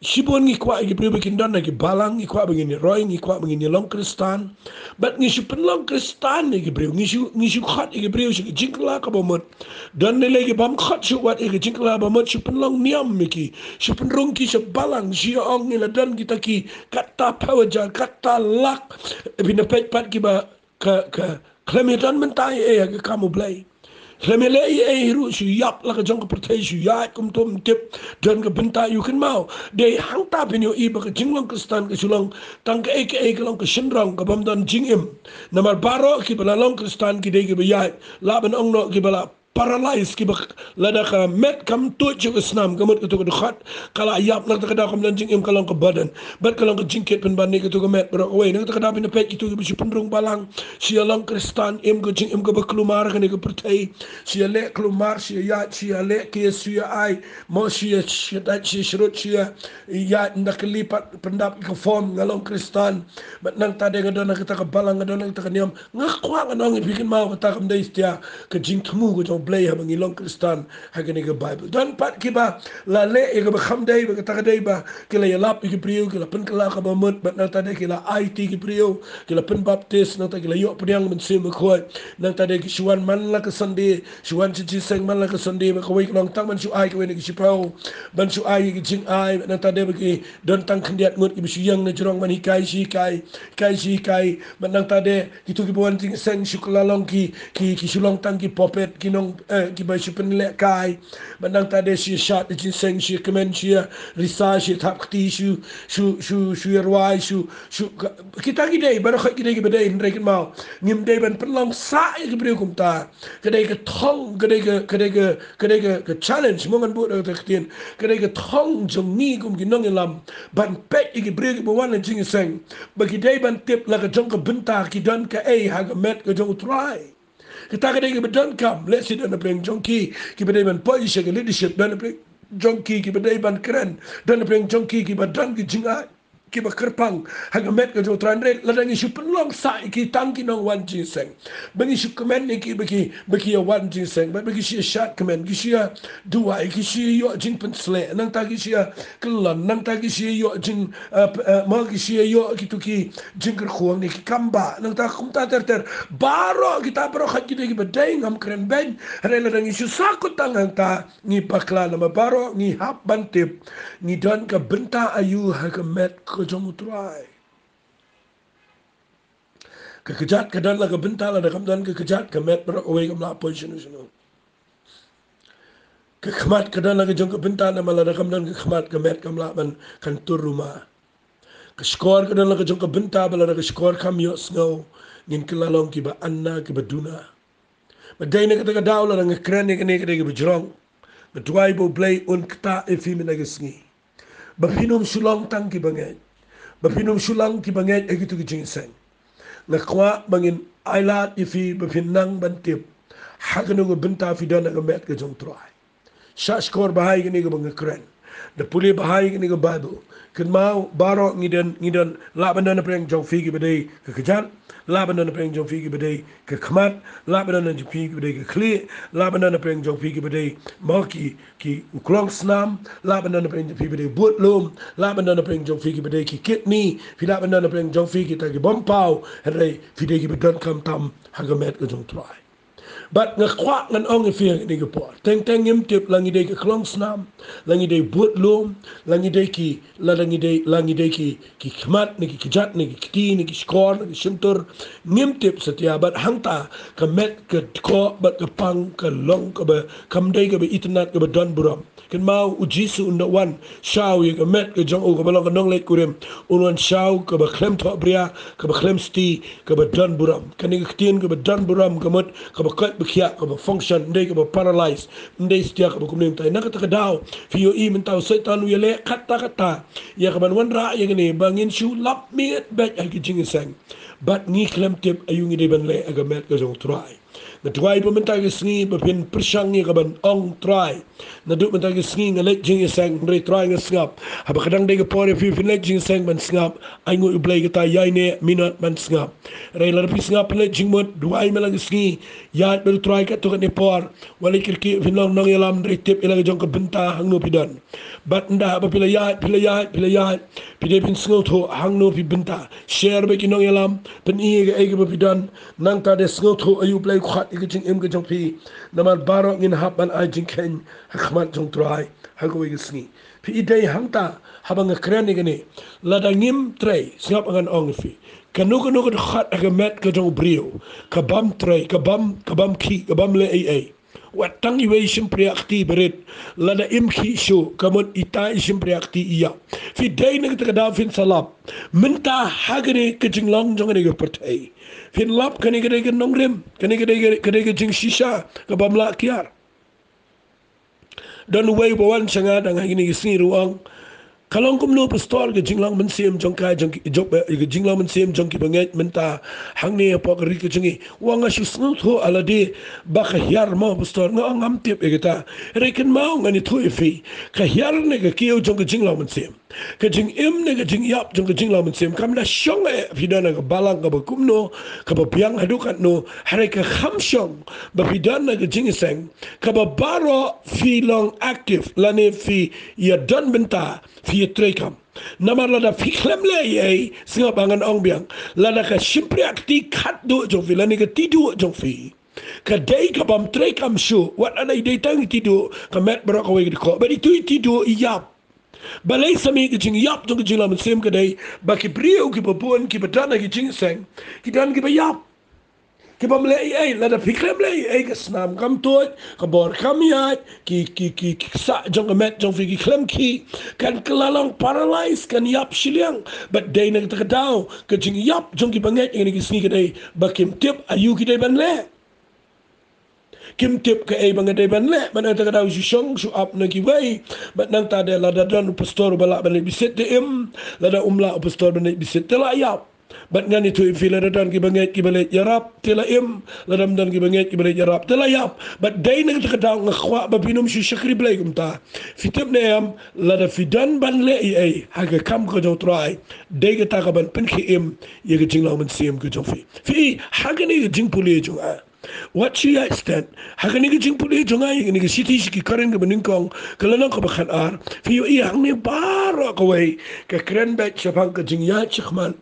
shibun ngi kwah ïa ki briew ba kin don ha ki balang, ngi kwah ba ngin ïaroi, ngi kwah ba ngin ïalong Khristan. Bad ngi shu pynlong Khristan ïa ki briew, ngi shu, ngi shu khot ïa ki briew sha ka jingkylla kaba mut. Don lei lei ki bym khot shuh wat ïa ka jingkylla ba mut, shu pynlong niam ïa ki, shu pynrung ki sha balang, shu ong ngi la don kita ki katta phew hajar, katta lak. Phin da peit pat kiba ka, ka, khlem ïa don mynta ei ei ha ka kam u Blei. Khlem ïa leh ei ei ruh shu ïap la ka jong ka pyrthei, shu ïaid kumto ym tip don ka bynta ïa u. Kynmaw, dei hangta phin ïohi ba ka jinglong Khristan ka shu long tang kaei kaei, ka long ka shynrong ka bym don jingim. Namar baroh kiba la long Khristan ki dei kiba ïaid, lah ban ong noh kiba la paralyze, kiba lada ka met kam tuid sha ka snam, ka mut kato ka dkhot ka la ïap, na kata ka daw kam don jingim, ka long ka burden, bad ka long ka jingkit pynban ïa kato ka met baroh kawei. Na kata ka daw phin ïa peit kito kiba shu pynrung balang, shu ïa long Khristan, im ka jingim kaba kulmar ha kane ka pyrthei, shu ïa leh kulmar, shu ïa ïaid, shu ïa leh case, shu ïa ai, mo shu ïa, shu ïa dait, shu ïa shrut, shu ïa ïaid ynda ka lipat pyndap ïa ka form, nga long Khristan. Bad nangta de nga don ha kata ka balang, nga don ha kata ka niam. Nga kwah ngan ong ïa phi kynmaw, kata kam dei satia ka jingthmu ka jong U Blei haba ngi long Khristan ha kane ka Baibl. Don pat kiba la leh ïa kaba kham dei, bad kata ka dei ba ki la ïalap ïa ki briew, ki la pynkylla kaba mut, bad nangta de ki la aiti ki briew, ki la pynbaptis, nangta ki la ïoh pdiang Mynsiem Bakhuid. Nangta de ki shu wan man la ka Sunday, shu wan sha jingïaseng man la ka Sunday, bad kawei ka long tang ban shu ai kawei na ki shiphew, ban shu ai ïa ki jingai, bad nangta de ba ki don tang khyndiat ngut kiba shu ïeng na jrong ban hikai shi hikai, hikai shi hikai, bad nangta de kito kiba wan jingïaseng shu kylla long ki, ki, ki shu long tang ki puppet, ki nong, eh, kiba shu pynlehkai, bad nangta de shu ïa shad ïa jingïaseng, shu ïa kmen, shu ïa risa, shu ïa thap kti, shu, shu, shu, shu ïa rwai, shu, shu, ka, kita ki dei, baroh khoit ki dei kiba dei, hynrei kynmaw, ngim dei ban pynlong sah ïa ki briew kumta. Ka dei ka thong, ka dei ka, ka dei ka, ka dei ka, ka challenge, mo ngan buh da kata ka ktien. Ka dei ka thong jong ngi kum ki nongïalam ban peit ïa ki briew kiba wan na jingïaseng, ba ki dei ban tip la ka jong ka bynta ki don kaei ha ka met ka jong U Trai. Kata ka dei kaba donkam, lehse don na pdeng jong ki kiba dei ban poi sha ka leadership, don na pdeng jong ki kiba dei ban kren, don na pdeng jong ki kiba don ki jingai kiba kyrpang ha ka met ka jong U Trai. Hynrei lada ngi shu pynlong sah ïa ki tang ki nongwan jingïaseng, ba ngi shu kmen ïa ki ba ki, ba ki ïa wan jingïaseng, ba, ba ki shu ïa shad kmen, ki shu ïa duwai, ki shu ïa ïoh jingpynsleh, nangta ki shu ïa kyllon, nangta ki shu ïa ïoh jing, eh, p-, eh, mo ki shu ïa ïoh kito ki jingkyrkhu hangne, ki kam bah, nangta kumta ter ter. Baroh kita baroh khoit ki dei kiba dei, ngam kren beiñ. Hynrei lada ngi shu sahkut tang hangta, ngi bakla, namar baroh ngi hap ban tip ngi don ka bynta aïu ha ka met ka jong U Trai. Ka kjat ka don la ka bynta, lada kam don ka kjat, ka met baroh kawei kam lah poi shano shano. Ka khmat ka don la ka jong ka bynta, namar lada kam don ka khmat, ka met kam lah ban kyntur ruma. Ka shkor ka don la ka jong ka bynta, ba lada ka shkor kam ïohsngew, ngin kylla long kiba anna, kiba duna. Ba dei na kata ka daw, lada nga kren ïa kane ka dei kaba jrong. Nga duwai ba U Blei un ktah ïa phi mynta ka sngi, ba phin ym shu long tang kiba ngeit, ba phin ym shu long kiba ngeit ha kito ki jingïaseng. Nga kwah ba ngin ailad ïa phi ba phin nang ban tip ha kano ka bynta phi don ha ka met ka jong U Trai. Shah shkor bha ïa kane kaba nga kren. Da pule bha ïa kane ka Baibl. Kynmaw baroh ngi don, ngi don, lah ban don na pdeng jong phi kiba dei ka kjat, lah ban don na pdeng jong phi kiba dei ka khmat, lah ban don na pdeng jong phi kiba dei ka khlieh, lah ban don na pdeng jong phi kiba dei mo ki, ki u klongsnam, lah ban don na pdeng jong phi kiba dei bud lum, lah ban don na pdeng jong phi kiba dei ki kidney, phi lah ban don na pdeng jong phi kita ki bym paw, hynrei phi dei kiba donkam tam ha ka met ka jong U Trai. Bad nga kwah ngan ong ïa phi ha kane ka por. Teng teng ngim tip la ngi dei ka klongsnam, la ngi dei bud lum, la ngi dei ki, la, la ngi dei, la ngi dei ki, ki khmat, ne ki kjat, ne ki kti, ne ki shkor, ne ki shyntur. Ngim tip satia, bad hangta ka met ka dkoh bad ka pang ka long kaba, kam dei kaba itynnad, kaba don burom. Kynmaw U Jisu un da wan shaw ïa ka met ka jong u, kaba long ka nongleit kurim. Un wan shaw kaba khlem thohbria, kaba khlem sti, kaba don burom. Kane ka ktien kaba don burom ka mut kaba koit ba khiah, kaba function, ym dei kaba paralyze, ym dei satia kaba kumne kumtai. Na kata ka daw phi ïohi mynta u Soitan u ïaleh katta katta ïa kaban wanrah ïa kane ba ngin shu lap miet beit ha ki jingïaseng. Bad ngi khlem tip aïu ngi dei ban leh ha ka met ka jong U Trai. Nga duwai ba mynta ka sngi ba phin pyrshang ïa kaban ong, Trai, naduh mynta ka sngi nga leit jingïaseng, hynrei Trai nga sngap. Haba ka dang dei ka por ïa phi phin leit jingïaseng ban sngap, ai nguh ïa U Blei kata, ïaineh minot ban sngap. Hynrei lada phi sngap phin leit jingmut, duwai mynta ka sngi, ïaid bad U Trai katto katne por. Wat leit kyrkieh phin long nongïalam, hynrei tip ïa la ka jong ka bynta hangno phi don. Bad ynda haba phi la ïaid, phi la ïaid, phi la ïaid, phi dei phin sngewthuh hangno phi bynta. Share bad ki nongïalam, pyni ïa kaei kaba phi don. Nangta de sngewthuh aïu U Blei u khot ïa ka jingim ka jong phi. Namar baroh ngin hap ban ai jingkheiñ ha khmat jong U Trai ha kawei ka sngi. Phi i dei hangta haba nga kren ïa kane. Lada ngim trei, sngap ngan ong ïa phi, kano kano ka dkhot ha ka met ka jong u briew ka bym trei, ka bym, ka bym khih, ka bym leh ei ei. Wat tang iwei i shympriah kti ba rit, lada im khih shuh, ka mut ita i shympriah kti i ïap. Phi dei na kata ka daw phin sa lap. Mynta ha kane ka jinglong jong kane ka pyrthei, Phin lap kane ka dei ka nongrim, kane ka dei ka, ka dei ka jingshisha kaba ym lah kiar. Don uwei uba wan sha nga dang ha kine ki sngi ruh u ong, ka long kumno pastor ka jinglong mynsiem jong ka, jong ki, jong, eh, ka jinglong mynsiem jong ki bangeit mynta hangne hapoh ka ri ka jong ngi? U ong nga shu sngewthuh ha lade ba ka hiar mo pastor. Nga ong ngam tip ïa kata. Hynrei kynmaw ngan ïathuh ïa phi, ka hiar ne ka kiew jong ka jinglong mynsiem, ka jingim ne ka jingïap jong ka jinglong mynsiem kam da shong eh phi don ha ka balang kaba kumno, kaba biang haduh katno. Hynrei ka kham shong ba phi don ha ka jingïaseng kaba baroh phi long active lane phi ïa don bynta, phi ïa treikam. Namar lada phi khlem leh ei ei, sngap ba ngan ong biang, lada ka shympriahkti khatduh jong phi lane ka kti duh jong phi ka dei ka bym treikam shuh, wat lada i dei tang i kti duh, ka met baroh kawei ka dkoh. Bad itu i kti duh i ïap. Balei? Sa mih ka jingïap jong ka jinglong mynsiem ka dei ba ki briew kiba bun kiba don ha ki jingïaseng ki don kiba ïap. Ki bym leh ei ei. Lada phi khlem leh ei ei, ka snam kam tuid, ka bor kam ïaid, ki, ki, ki, ki ksah jong ka met jong phi ki khlem khih. Kan kylla long paralyze, kan ïap shiliang. Bad dei na kata ka daw ka jingïap jong ki bangeit ha kine ki sngi ka dei ba kim tip aïu ki dei ban leh. Kim tip kaei ba nga dei ban leh. Bad na kata ka daw shu shong shu ap na kiwei. Bad nangta de lada don u pastor uba lah ban leit bisit te im, lada um lah u pastor ban leit bisit te la ïap. Bad ngan ïathuh ïa phi, lada don ki bangeit kiba leit ïarap te la im, lada ym don ki bangeit kiba leit ïarap te la ïap. Bad dei na kata ka daw nga kwah ba phin ym shu shakri Blei kumta. Phi tip ne em, lada phi don ban leh ei ei ha ka kam ka jong u Trai, dei kata ka ban pynkhie im ïa ka jinglong mynsiem ka jong phi. Phi, ha kane ka jingpule jong nga, wat shu ïaid stet ha kane ka jingpule jong nga ïa kane ka shithi sha ki Korinth kaba nyngkong, ka lynnong kaba khatar. Phi ïohi hangne baroh kawei ka kren beit shaphang ka jingïaid shakhmat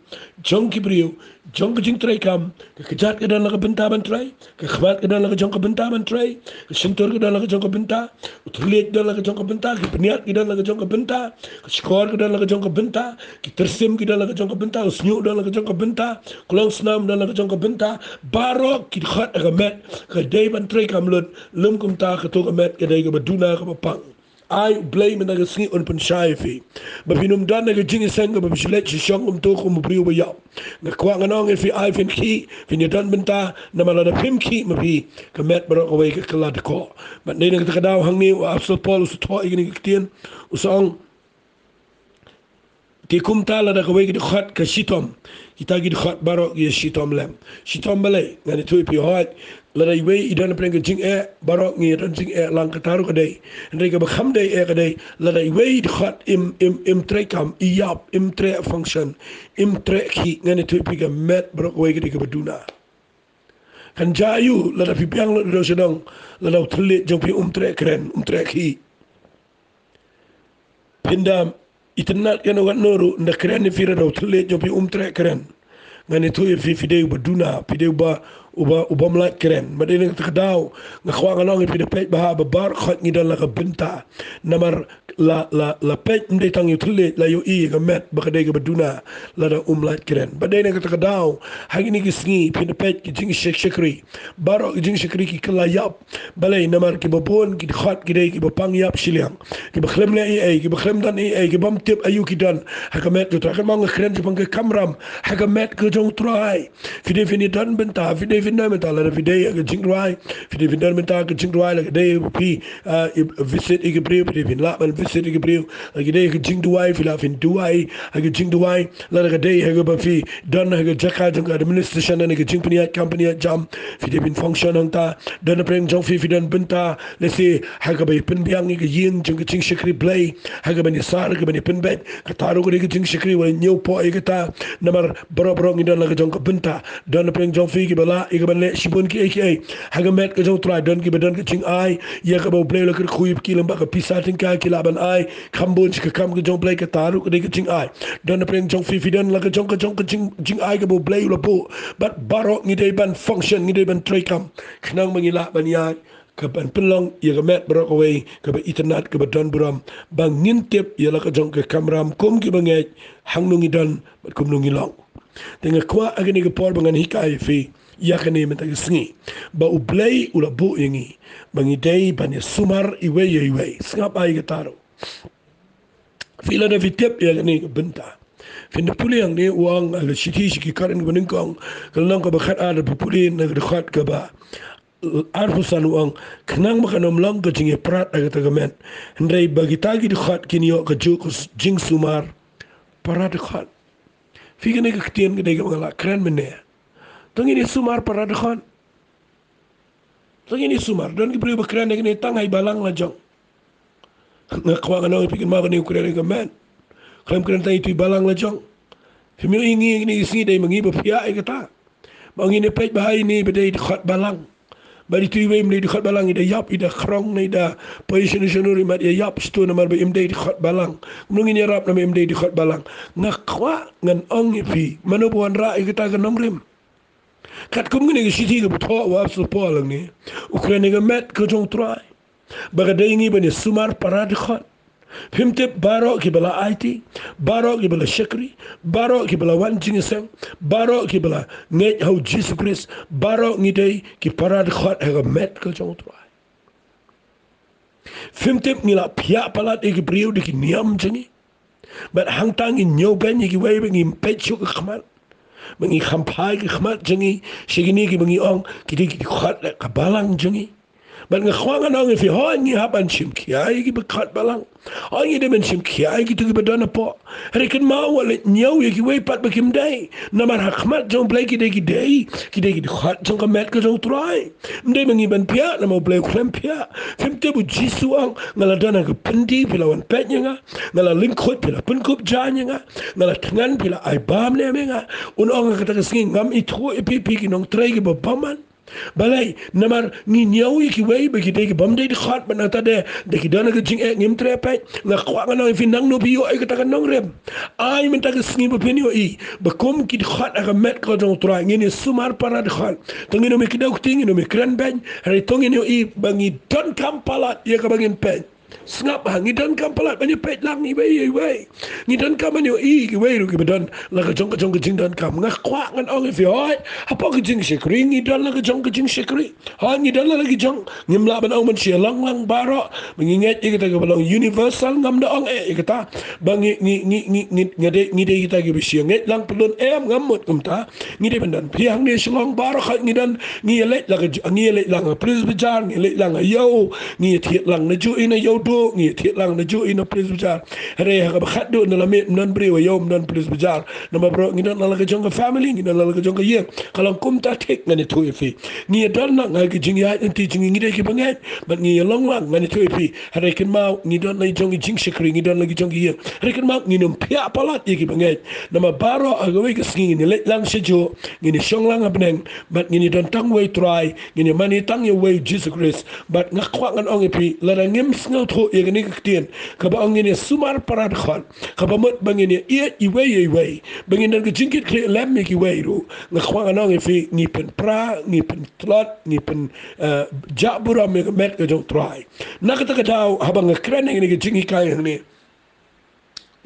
jong ki briew, jong ka jingtreikam. Ka kjat ka don la ka bynta ban trei, ka khmat ka don la ka jong ka bynta ban trei, ka shyntur ka don la ka jong ka bynta, u thylliej ka don la ka jong ka bynta, ki bniat ki don la ka jong ka bynta, ka shkor ka don la ka jong ka bynta, ki tyrsim ki don la ka jong ka bynta, u shñiuh don la ka jong ka bynta, u klongsnam don la ka jong ka bynta. Baroh ki dkhot ha ka met ka dei ban treikam lut. Lym kumta, kato ka met ka dei kaba duna, kaba pang. Ai U Blei mynta ka sngi un pynshai ïa phi ba phin ym don ha ka jingïaseng kaba phi shu leit shu shong kumto kum u briew ba ïap. Nga kwah ngan ong ïa phi, ai phin khih, phin ïa don bynta, namar lada phim khih ma phi, ka met baroh kawei ka kylla dkoh. Bad dei na kata ka daw hangne u Apostol Paul u sa thoh ïa kine ki ktien, u sa ong, te kumta lada kawei ka dkhot ka shitom, kita ki dkhot baroh ki ïa shitom lem. Shitom balei? Ngan ïathuh ïa phi. Hooid, lada iwei i don pyrshah ka jingeh, baroh ngi don jingeh lang, kata ruh ka dei. Hynrei kaba kham dei eh ka dei lada iwei i dkhot im, im, im treikam, i ïap, im treh function, im treh khih, ngan ïathuh ïa phi, ka met baroh kawei ka dei kaba duna. Kan jia aiu lada phi biang lut da u sha dong, lada u thylliej jong phi um treh kren, um treh khih? Phin da itynnad katno katno ruh, ynda kren ïa phi lada u thylliej jong phi um treh kren, ngan ïathuh ïa phi, phi dei uba duna, phi dei uba, uba, uba ym lait kren. Bad dei na kata ka daw nga kwah ngan ong ïa phi, da peit bha ba baroh khoit ngi don la ka bynta. Namar la, la, la peit ym dei tang ïa u thylliej, la ïohi ïa ka met ba ka dei kaba duna lada um lait kren. Bad dei na kata ka daw ha kine ki sngi phin da peit ki jingshakri, baroh ki jingshakri ki kylla ïap. Balei? Namar kiba bun ki dkhot ki dei kiba pang ïap shiliang, kiba khlem leh ei ei, kiba khlem don ei ei, kiba ym tip aiu ki don ha ka met ka jong u Trai. Kan ong nga kren shaphang ka kamram ha ka met ka jong u Trai. Phi dei phin ïa don bynta, phi dei phin don bynta, lada phi dei ha ka jingrwai, phi dei phin don bynta ha ka jingrwai, la ka dei ba phi, ah, i-, visit ïa ki briew, phi dei phin lah ban visit ïa ki briew. La ka dei ha ka jingduwai, phi lah phin duwai ha ka jingduwai. Lada ka dei ha kaba phi don ha ka jaka jong ka administration ne ka jingpynïaid kam pynïaid jam, phi dei phin function hangta. Don napdeng jong phi, phi don bynta lehse ha kaba ïa pynbiang ïa ka ïing jong ka jingshakri Blei, ha kaba ïa sar, ha kaba ïa pynbeit. Kata ruh ka dei ka jingshakri, wat ñiewpoh ïa kata. Namar baroh baroh ngi don la ka jong ka bynta. Don napdeng jong phi kiba lah ïa ka ban leh shibun kiei kiei ha ka met ka jong u Trai. Don kiba don ka jingai ïa kaba U Blei u la kyrkhu ïa phi, ki lem bad ka pisa tyngka ki lah ban ai kham bun sha ka kam ka jong U Blei, kata ruh ka dei ka jingai. Don napdeng jong phi, phi don la ka jong ka jong ka jing, jingai kaba U Blei u la buh. Bad baroh ngi dei ban function, ngi dei ban treikam khnang ba ngi lah ban ïaid ka ban pynlong ïa ka met baroh kawei kaba itynnad, kaba don burom, ba ngin tip ïa la ka jong ka kamram kum ki bangeit, hangno ngi don bad kumno ngi long. Te nga kwah ha kane ka por ba ngan hikai ïa phi ïa kane mynta ka sngi, ba U Blei u la buh ïa ngi ba ngi dei ban ïa sumar iwei ïa iwei. Sngap bha ïa kata ruh. Phi, lada phi tip ïa kane ka bynta, Phin da pule hangne u ong ha ka shithi sha ki Korinth kaba nyngkong, ka lynnong kaba khat ar, da pule na ka dkhot kaba arphew san u ong, khnang ba kan ym long ka jingïapyrshah ha kata ka met, hynrei ba kita ki dkhot kin ïoh kajuh ka s-, jingsumar para dkhot. Phi, kane ka ktien ka dei kaba nga la kren mynne. To ngin ïa sumar para dkhot. To ngin ïa sumar. Don ki briew ba kren ïa kane tang ha i balang la jong. Nga kwah ngan ong ïa phi, kynmaw kane u kren ïa ka met. Khlem kren tang ïa itu i balang la jong. Phim ïohi, ngi ïa kine ki sngi dei ma ngi ba phiah ïa kata. Ba ngin ïa peit ba ha ine ba dei dkhot balang, ba ine itu iwei ym dei dkhot balang, i da ïap, i da khrong, i da poi shano shano ruh, i mat ïa ïap shatu namar ba im dei dkhot balang. Kumno ngin ïarap namar im dei dkhot balang? Nga kwah ngan ong ïa phi, mano ba wanrah ïa kata ka nongrim? Katkum kane ka shithi kaba thoh u Apostol Paul hangne, u kren ïa ka met ka jong u Trai, ba ka dei ngi ban ïa sumar para dkhot. Phim tip, baroh kiba la aiti, baroh kiba la shakri, baroh kiba la wan jingïaseng, baroh kiba la ngeit ha u Jisu Khrist, baroh ngi dei ki para dkhot ha ka met ka jong u Trai. Phim tip, ngi la phiah palat ïa ki briew da ki niam jong ngi. Bad hangta ngi ñiewbeiñ ïa kiwei, ba ngim peit shuh ka khmat, ba ngi kham phai ka khmat jong ngi sha kine kiba ngi ong ki dei ki dkhot ka balang jong ngi. Bad nga kwah ngan ong ïa phi, hooid ngi hap ban shim khia ïa kiba dkhot balang. Hooid ngi dei ban shim khia ïa kito kiba don hapoh. Hynrei kynmaw, wat leit ñiew ïa kiwei pat ba kim dei. Namar ha khmat jong u Blei ki dei, ki dei, ki dei ki dkhot jong ka met ka jong u Trai. Ym dei ma ngi ban phiah, namar u Blei u khlem phiah. Phim tip, u Jisu u ong, nga la don ha ka pynthei, phi la wan peit ïa nga. Nga la lyngkhuid, phi la pynkup jaiñ ïa nga. Nga la thngan, phi la ai bam ne em ïa nga. Un ong ha kata ka sngi, ngam ithuh ïa phi, phi ki nongtrei kiba bymman. Balei? Namar ngi ñiew ïa kiwei ba ki dei ki bym dei dkhot, bad nangta de, de ki don ha ka jingeh, ngim treh peit. Nga kwah ngan ong ïa phi, nangno phi ïoh ïa kata ka nongrim? Ai mynta ka sngi ba phin ïohi ba kum ki dkhot ha ka met ka jong u Trai, ngin ïa sumar para dkhot. To ngin ym ïa kdew kti, ngin ym ïa kren beiñ, hynrei to ngin ïohi ba ngi donkam palat ïa kaba ngin peit. Sngap ha, ngi donkam palat ban ïa peit lang iwei ïa iwei. Ngi donkam ban ïohi ïa kiwei ruh kiba don la ka jong ka jong ka jingdonkam. Nga kwah ngan ong ïa phi, hooid, hapoh ka jingshakri ngi don la ka jong ka jingshakri. Hooid, ngi don la la ki jong, ngim lah ban ong ban shu ïalong lang baroh ba ngi ngeit ïa kata kaba long universal, ngam da ong eh ïa kata ba ngi, ngi, ngi, ngi, ngi, nga dei, ngi dei kita kiba shu ïa ngeit lang pyllun, em, ngam mut kumta. Ngi dei ban don phi hangne Shillong baroh, hooid ngi don, ngi ïa leit la ka j-, ngi ïa leit lang ha Police Bazar, ngi ïa leit lang ha Ïew, ngi ïa thied lang na juh i na Ïewduh, ngi ïa thied lang na juh i na Police Bazar. Hynrei ha kaba khatduh na la miet ym don briew ha Ïew, ym don Police Bazar. Namar baroh ngi don la la ka jong ka family, ngi don la la ka jong ka ïing. Ka long kumta thik, ngan ïathuh ïa phi. Ngi ïa don lang ha ka jingïaid lynti jong ngi, ngi dei kiba ngeit, bad ngi ïa long lang, ngan ïathuh ïa phi. Hynrei kynmaw, ngi don la jong ki jingshakri, ngi don la ki jong ki ïing. Hynrei kynmaw, ngin ym phiah palat ïa kiba ngeit. Namar baroh ha kawei ka sngi ngin ïa leit lang sha juh, ngin ïa shong lang ha bneng, bad ngin ïa don tang uwei u Trai, ngin ïa mane tang ïa uwei u Jisu Khrist. Bad nga kwah ngan ong ïa phi, lada ngim sngewthuh ïa kane ka ktien kaba ong ngin ïa sumar para dkhot, kaba mut ba ngin ïa ïeit iwei ïa iwei, ba ngin don ka jingkitkhlieh lem ïa kiwei ruh, nga kwah ngan ong ïa phi, ngi pynpra, ngi pyntlot, ngi pyn, eh, jah burom ïa ka met ka jong u Trai. Na kata ka daw, haba nga kren ïa kane ka jinghikai hangne,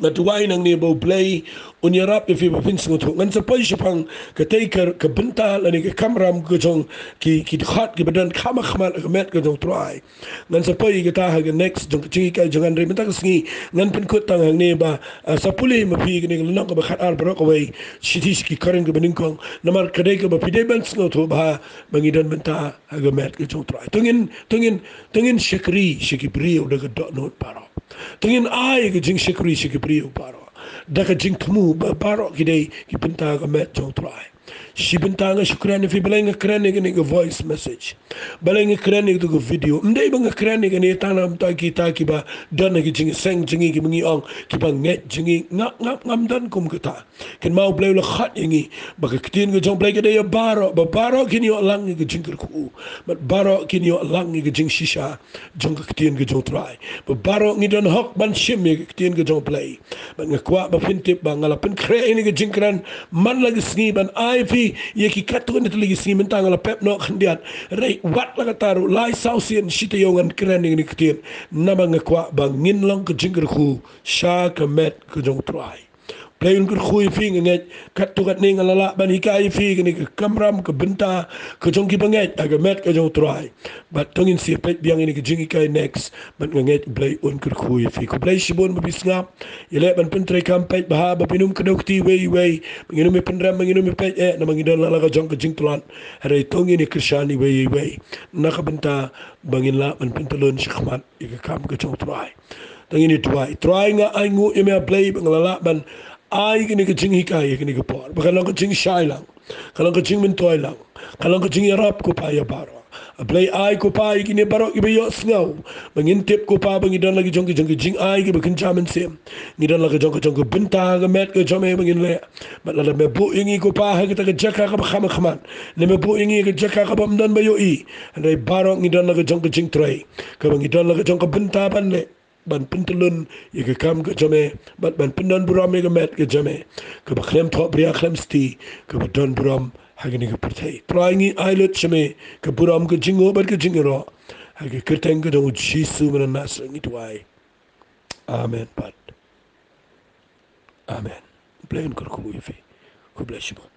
nga duwai nangne ba u Blei un ïarap ïa phi ba phin sngewthuh. Ngan sa poi shaphang katei ka, ka bynta lane ka kamram ka jong ki, ki dkhot kiba donkam ha khmat, ka met ka jong u Trai. Ngan sa poi ïa kata ha ka next jong ka jinghikai jong ngan, hynrei mynta ka sngi ngan pynkut tang hangne ba, ah, sa pule ma phi kane ka lynnong kaba khat ar baroh kawei, shithi sha ki Korinth kaba nyngkong. Namar ka dei kaba phi dei ban sngewthuh ba, ba ngi don bynta ha ka met ka jong u Trai. To ngin, to ngin, to ngin shakri sha ki briew da ka dohnud baroh. To ngin ai ka jingshakri sha ki briew baroh da ka jingthmu ba baroh ki dei ki bynta ha ka met jong u Trai. Shi bynta nga shu kren ïa phi, balei nga kren ïa kane ka voice message, balei nga kren ïa kata ka video. Ym dei ba nga kren ïa kane tang namar kita kiba don ha ka jingseng jong ngi, kiba ngi ong kiba ngeit jong ngi. Nga, nga, ngam don kum kata. Kynmaw, u Blei u la khot ïa ngi ba ka ktien ka jong u Blei ka dei ïa baroh, ba baroh kin ïoh lang ïa ka jingkyrkhu, bad baroh kin ïoh lang ïa ka jingshisha jong ka ktien ka jong u Trai. Ba baroh ngi don hok ban shim ïa ka ktien ka jong u Blei. Bad nga kwah ba phin tip ba nga la pynkhreh ïa kane ka jingkren man la ka sngi ban ai phi ïa ki katto katne tylli ki sngi. Mynta nga la pep noh khyndiat, hynrei wat la katta ruh, lai saw sien shi taïew ngan kren ïa kane ka ktien. Namar nga kwah ba ngin long ka jingkyrkhu sha ka met ka jong u Trai. Blei un kyrkhu ïa phi. Nga ngeit katto katne nga la lah ban hikai ïa phi kane ka kamram ka bynta ka jong ki bangeit ha ka met ka jong u Trai. Bad to ngin sa peit biang ïa kane ka jinghikai next. Bad nga ngeit Blei un kyrkhu ïa phi. Khublei shibun ba phi sngap. Ïaleh ban pyntreikam, peit bha ba phin ym kdew kti iwei iwei, ba ngin ym pynrem, ba ngin ym peit eh, namar ngi don la ka jong ka jingtlot. Hynrei to ngin ïa kyrshan iwei iwei na ka bynta ba ngin lah ban pyntylun shakhmat ïa ka kam ka jong u Trai. To ngin ïa duwai. Trai, nga ainguh ïa me A Blei ba nga la lah ban ai kane ka jinghikai ïa kane ka por, ba kan long ka jingshai lang, kan long ka jingmyntoi lang, kan long ka jingïarap ko Pa ïa baroh. A Blei, ai ko Pa ïa kine baroh kiba ïohsngew ba ngin tip ko Pa ba ngi don la ki jong ki jong ki jingai kiba kynja mynsiem. Ngi don la ka jong ka jong ka bynta ha ka met ka jong me ba ngin leh. Bad lada me buh ïa ngi ko Pa ha kata ka jaka kaba kham ha khmat, lada me buh ïa ngi ha ka jaka kaba ym don ba ïohi, hynrei baroh ngi don la ka jong ka jingtrei, kaba ngi don la ka jong ka bynta ban leh, ban pyntylun ïa ka kam ka jong me, bad ban pyndon burom ïa ka met ka jong me, kaba khlem thohbria khlem sti, kaba don burom ha kane ka pyrthei. Trai, ngi ai lut sha me ka burom, ka jingnguh bad ka jingïaroh, ha ka kyrteng ka jong u Jisu mano Nasareth ngi duwai. Amen bad amen. Blei un kyrkhu ïa phi. Khublei shibun.